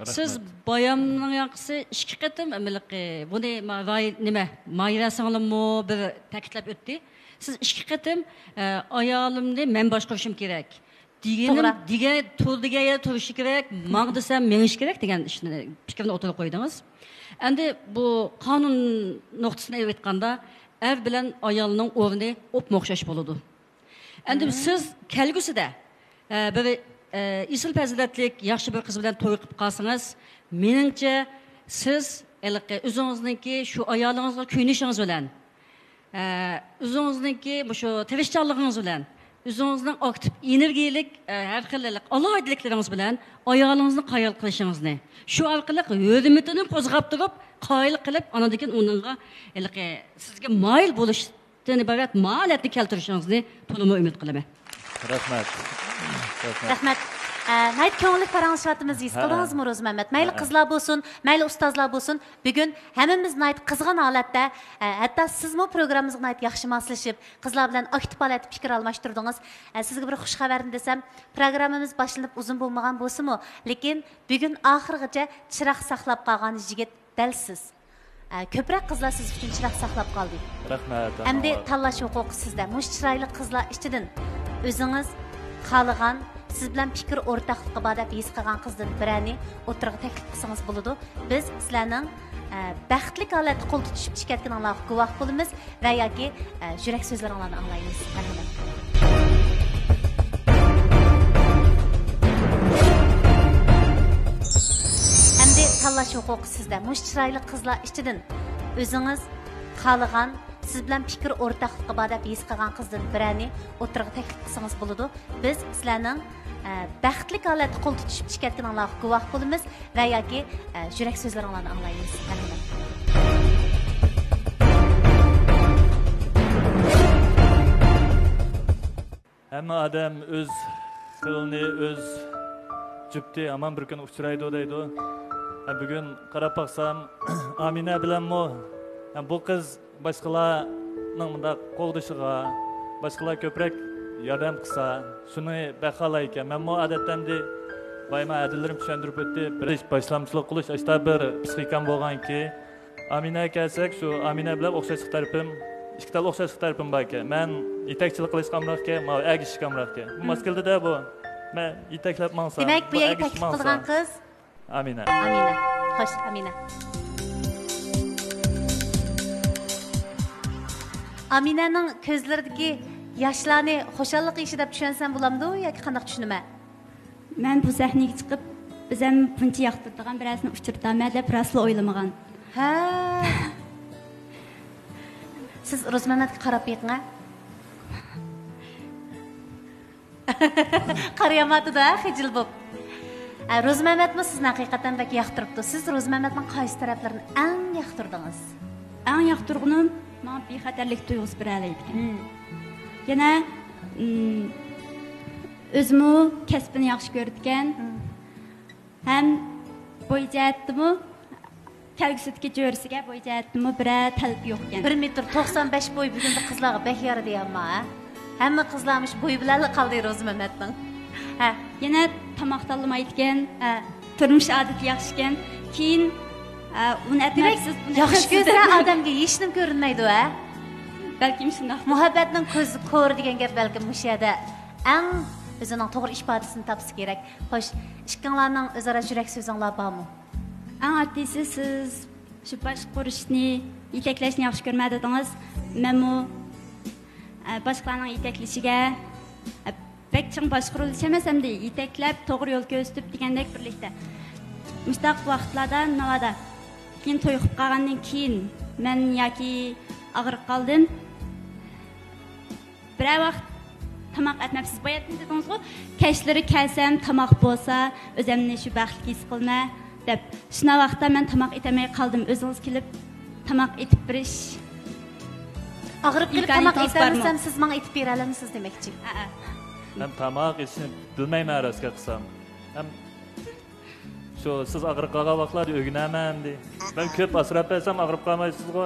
رەھمەت. سىز بايامنىڭ ياقىسى ئىككى قېتىم، ئە، مىلىقى، بۇنى ما-، راي-، نېمە، ماھىرە سىڭلىممۇ بىر تەكىتلەپ ئۆتتى. سىز ئىككى قېتىم، ئە، ئايالىمنى مەن باشقۇرۇشۇم كېرەك. دېگىنىم، توغرا. دېگەن، تۇر دېگەن يەردە تۇرۇشى كېرەك، ماڭ دېسەم مېڭىشى كېرەك دېگەن ئىشنى، پىكىرنى ئوتتۇرىغا قويدىڭىز. ئەمدى بۇ قانۇن نۇقتىسىدىن ئېلىپ ئېيتقاندا، ئەر بىلەن ئايالنىڭ ئورنى ئوپمۇ ئوخشاش بولىدۇ. ئەمدى مم. سىز كەلگۈسىدە، ئە، بىر، ئە، ئېسىل پەزىلەتلىك، ياخشى بىر قىز بىلەن توي قىلىپ قالسىڭىز، مېنىڭچە سىز ھېلىقى ئۆزىڭىزنىڭكى شۇ ئايالىڭىزغا كۆيۈنۈشىڭىز بىلەن، ئە، ئۆزىڭىزنىڭكى مۇشۇ تىرىشچانلىقىڭىز بىلەن، ئۆزىڭىزنىڭ ئاكتىپ، ئېنېرگىيىلىك، ئە، ھەر خىل ئالاھىدىلىكلىرىڭىز بىلەن ئايالىڭىزنى قايىل قىلىشىڭىزنى، شۇ ئارقىلىق ھۆرمىتىنى قوزغاپ تۇرۇپ، قايىل قىلىپ، ئانىڭدىن كېيىن ئۇنىڭغا ھېلىقى سىزگە مايىل بولۇشتىن ئىبارەت ماھالەتنى كەلتۈرۈشىڭىزنى تولىمۇ ئۈمىد قىلىمەن. رەھمەت. رەھمەت. رەھمەت. ئە، ناھايىتى كۆڭۈللۈك پاراڭلىشىۋاتىمىز، ھېس ھە. قىلدىڭىزمۇ، روزى مەمەت؟ مەيلى ھە. قىزلار بولسۇن، مەيلى ئۇستازلار بولسۇن، بۈگۈن ھەممىمىز ناھايىتى قىزغىن ھالەتتە، ئە، ھەتتا سىزمۇ پروگراممىمىزغا ناھايىتى ياخشى ماسلىشىپ، قىزلار بىلەن ئاكتىپ ھالەتتە پىكىر ئالماشتۇردىڭىز. ئە، سىزگە بىر خۇش خەۋەرنى دېسەم، پروگراممىمىز باشلىنىپ ئۇزۇن بولمىغان بولسىمۇ، لېكىن بۈگۈن ئاخىرغىچە چىراغ ساقلاپ قالغان يىگىت دەل سىز. ئە، كۆپرەك قىزلار سىز ئۈچۈن چىراغ ساقلاپ قالدى. رەھمەت، ئەمدى ئانا. تاللاش ھوقۇقى سىزدە. مۇشۇ چىرايلىق قىزلار ئىچىدىن ئۆزىڭىز خالىغان، سىز بىلەن پىكىر ئورتاقلىقى بار دەپ ھېس قىلغان قىزدىن بىرەرنى ئوتتۇرىغا تەكلىپ قىلسىڭىز بولىدۇ. بىز سىلەرنىڭ، ئە، بەختلىك ھالەتتە قول تۇتۇشۇپ چىقىۋەتكىنىڭلارغا گۇۋاھ بولىمىز ۋە ياكى، ئە، يۈرەك سۆزلىرىڭلارنى ئاڭلايمىز. مەرھەمەت. ئەمدى تاللاش ھوقۇقى سىزدە. مۇشۇ چىرايلىق قىزلار ئىچىدىن ئۆزىڭىز خالىغان، سىز بىلەن پىكىر ئورتاقلىقى بار دەپ ھېس قىلغان قىزدىن بىرەرنى ئوتتۇرىغا تەكلىپ قىلسىڭىز بولىدۇ. بىز سىلەرنىڭ، ئە، بەختلىك ھالەتتە قول تۇتۇشۇپ چىقىۋەتكىنىڭلارغا گۇۋاھ بولىمىز ۋە ياكى، ئە، يۈرەك سۆزلىرىڭلارنى ئاڭلايمىز. مەرھەمەت. ھەممە ئادەم ئۆز خىلىنى، ئۆز جۈپتى ھامان بىر كۈن ئۇچرايدۇ دەيدۇ. ھە، بۈگۈن قاراپ باقسام، ئامىنە بىلەنمۇ، ھە، بۇ قىز باشقىلارنىڭ مۇنداق قوغدىشىغا، باشقىلار كۆپرەك ياردەم قىلسا، شۇنى بەك خالايدىكەن. مەنمۇ ئادەتتە ئەمدى بايما ھەدىلىرىم چۈشەندۈرۈپ ئۆتتى. بىر ئىش باشلامچىلىق قىلىش ئاشتا بىر پسىخىكام بولغانكى، ئامىنەگە كەلسەك، شۇ ئامىنە بىلەن ئوخشاشلىق تەرىپىم، ئىككى تال ئوخشاشلىق تەرىپىم باركەن. مەن يېتەكچىلىك قىلىشقا ئامراقكەن، ماۋۇ ئەگىشىشكە ئامراقكەن. بۇ ماس كېلىدۇ-دە بۇ. مەن يېتەكلەپ ماڭسام، دېمەك، بۇ بۇ يەرگە ئەگىشىپ تەكلىپ ماڭسا. قىلغان قىز؟ ئامىنە. ئامىنە. خوش، ئامىنە. ئامىنەنىڭ كۆزلىرىدىكى ياشلارنى خۇشاللىق يېشى دەپ چۈشەنسەم بولامدۇ ياكى قانداق چۈشىنىمەن؟ مەن بۇ سەھنىگە چىقىپ، ئۆزەم بۇنچە ياقتۇرىدىغان بىر نەرسىنى ئۇچرىتارمەن دەپ راسلا ئويلىمىغان. ھە. سىز روزمەمەتكە قاراپ بېقىڭ، ھە؟ قارىيالمايتىدۇ، ھە، خىجىل بوپ. ھە، روزمەمەتمۇ سىزنى ھەقىقەتەن بەك ياقتۇرۇپتۇ. سىز روزمەمەتنىڭ قايسى تەرەپلىرىنى ئەڭ ياقتۇردىڭىز؟ ئەڭ ياقتۇرغىنىم ماڭا بىخەتەرلىك تۇيغۇسى بېرەلەيدىكەن. مم. يەنە، مم، ئۆزىمۇ كەسپىنى ياخشى كۆرىدىكەن. مم. ھەم بوي جەھەتتىمۇ، كەلگۈسىدىكى جۆرىسىگە بوي جەھەتتىمۇ بىرەر تەلىپى يوقكەن. بىر مېتىر توقسان بەش بوي بۈگۈندە قىزلارغا بەك يارىدى ئەمما، ھە؟ ھەممە قىزلار مۇشۇ بوي بىلەنلا قالدى روزى مەمەتنىڭ. ھە. يەنە تاماق تاللىمايدىكەن. ھە. تۇرمۇش ئادىتى ياخشىكەن. كېيىن، ئە، ئۇنى دېمەك، ئەتمەپسىز، بۇنى ياخشى ئەتمەپسىز كۆرسە دەپ. ئادەمگە ھېچنېمە كۆرۈنمەيدۇ، ھە؟ بەلكىم شۇنداق. مۇھەببەتنىڭ كۆزى كور دېگەن گەپ بەلكىم مۇشۇ يەردە ئەڭ ئۆزىنىڭ توغرا ئىپادىسىنى تاپسا كېرەك. خوش، ئىككىڭلارنىڭ ئۆزئارا يۈرەك سۆزۈڭلار بارمۇ؟ ئەڭ ئاددىيسى، سىز شۇ باشقۇرۇشنى، يېتەكلەشنى ياخشى كۆرىمەن دېدىڭىز. مەنمۇ، ئە، باشقىلارنىڭ يېتەكلىشىگە، ئە، بەك چىڭ باشقۇرۇلۇش ئەمەس، ئەمدى يېتەكلەپ، توغرا يول كۆرسىتىپ دېگەندەك بىرلىكتە. مۇشۇنداق ۋاقىتلاردا ناۋادا كېيىن توي قىلىپ قالغاندىن كېيىن مەن ياكى ئاغرىپ قالدىم. بىرەر ۋاقىت تاماق ئەتمەپسىز. باياتىن دېدىڭىزغۇ، كەچلىرى كەلسەم تاماق بولسا، ئۆزەمنى شۇ بەختلىك ھېس قىلىمەن دەپ. شۇنداق ۋاقىتتا مەن تاماق ئېتەلمەي قالدىم. ئۆزىڭىز كېلىپ تاماق ئېتىپ بېرىش ئاغرىپ قېلىپ تاماق ئېتەلمىسەم، سىز ماڭا ئېتىپ بېرەلەمسىز دېمەكچى. ھەئە. مەن تاماق ئېتىشنى بىلمەيمەن، راستىنى قىلسام. ھەم شۇ سىز ئاغرىپ قالغان ۋاقىتلاردا ئۆگىنەرمەن ئەمدى. مەن كۆپ ئاسراپ بەرسەم ئاغرىپ قالمايسىزغۇ.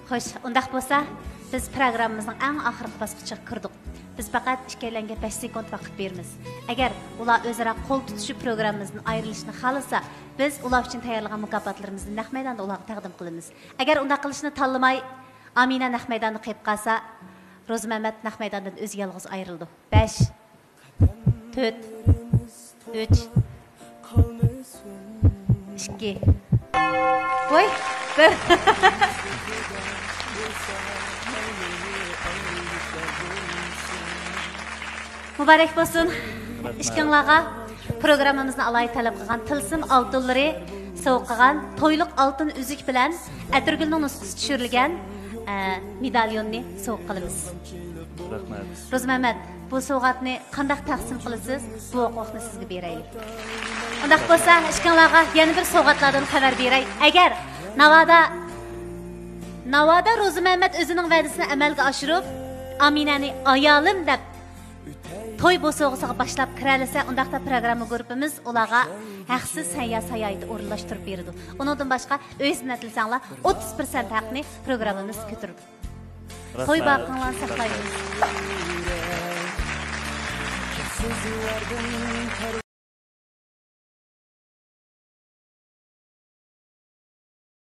خوش، ئۇنداق بولسا، بىز پروگراممىمىزنىڭ ئەڭ ئاخىرقى باسقۇچىغا كىردۇق. بىز پەقەت ئىككىيلەنگە بەش سېكۇنت ۋاقىت بېرىمىز. ئەگەر ئۇلار ئۆزئارا قول تۇتۇشۇپ پروگراممىمىزدىن ئايرىلىشنى خالىسا، بىز ئۇلار ئۈچۈن تەييارلىغان مۇكاپاتلىرىمىزنى نەق مەيداندا ئۇلارغا تەقدىم قىلىمىز. ئەگەر ئۇنداق قىلىشنى تاللىماي، ئامىنە نەق مەيداندا قېلىپ قالسا، روزى مەمەت نەق مەيداندىن ئۆزى يالغۇز ئايرىلىدۇ. بەش، تۆت، ئۈچ، ئىككى. ۋوي، بىر. مۇبارەك بولسۇن ئىككىڭلارغا پروگراممىمىزنى ئالاھىدە تەلەپ قىلغان تىلسىم ئالتۇنلىرى سوۋغا قىلغان تويلۇق ئالتۇن ئۈزۈك بىلەن ئەتىرگۈلنىڭ نۇسخىسى چۈشۈرۈلگەن، ئە، مېداليوننى سوۋغا قىلىمىز. رەھمەت. روزى مەمەت، بۇ سوۋغاتنى قانداق تەقسىم قىلىسىز؟ بۇ ھوقۇقنى سىزگە بېرەيلى. ئۇنداق بولسا، ئىككىڭلارغا يەنە بىر سوۋغاتلاردىن خەۋەر بېرەي. ئەگەر ناۋادا، ناۋادا روزى مەمەت ئۆزىنىڭ ۋەدىسىنى ئەمەلگە ئاشۇرۇپ، ئامىنەنى ئايالىم دەپ توي بوسۇغىسىغا باشلاپ كىرەلىسە، ئۇنداقتا پروگرامما گۇرۇپپىمىز ئۇلارغا ھەقسىز سەييار ساياھىتى ئورۇنلاشتۇرۇپ بېرىدۇ. ئۇنىڭدىن باشقا، ئۆي زىننەتلىسەڭلار، ئوتتۇز پىرسەنت ھەقنى پروگراممىمىز كۆتۈرىدۇ. توي باقىڭلارنى ساقلايمىز.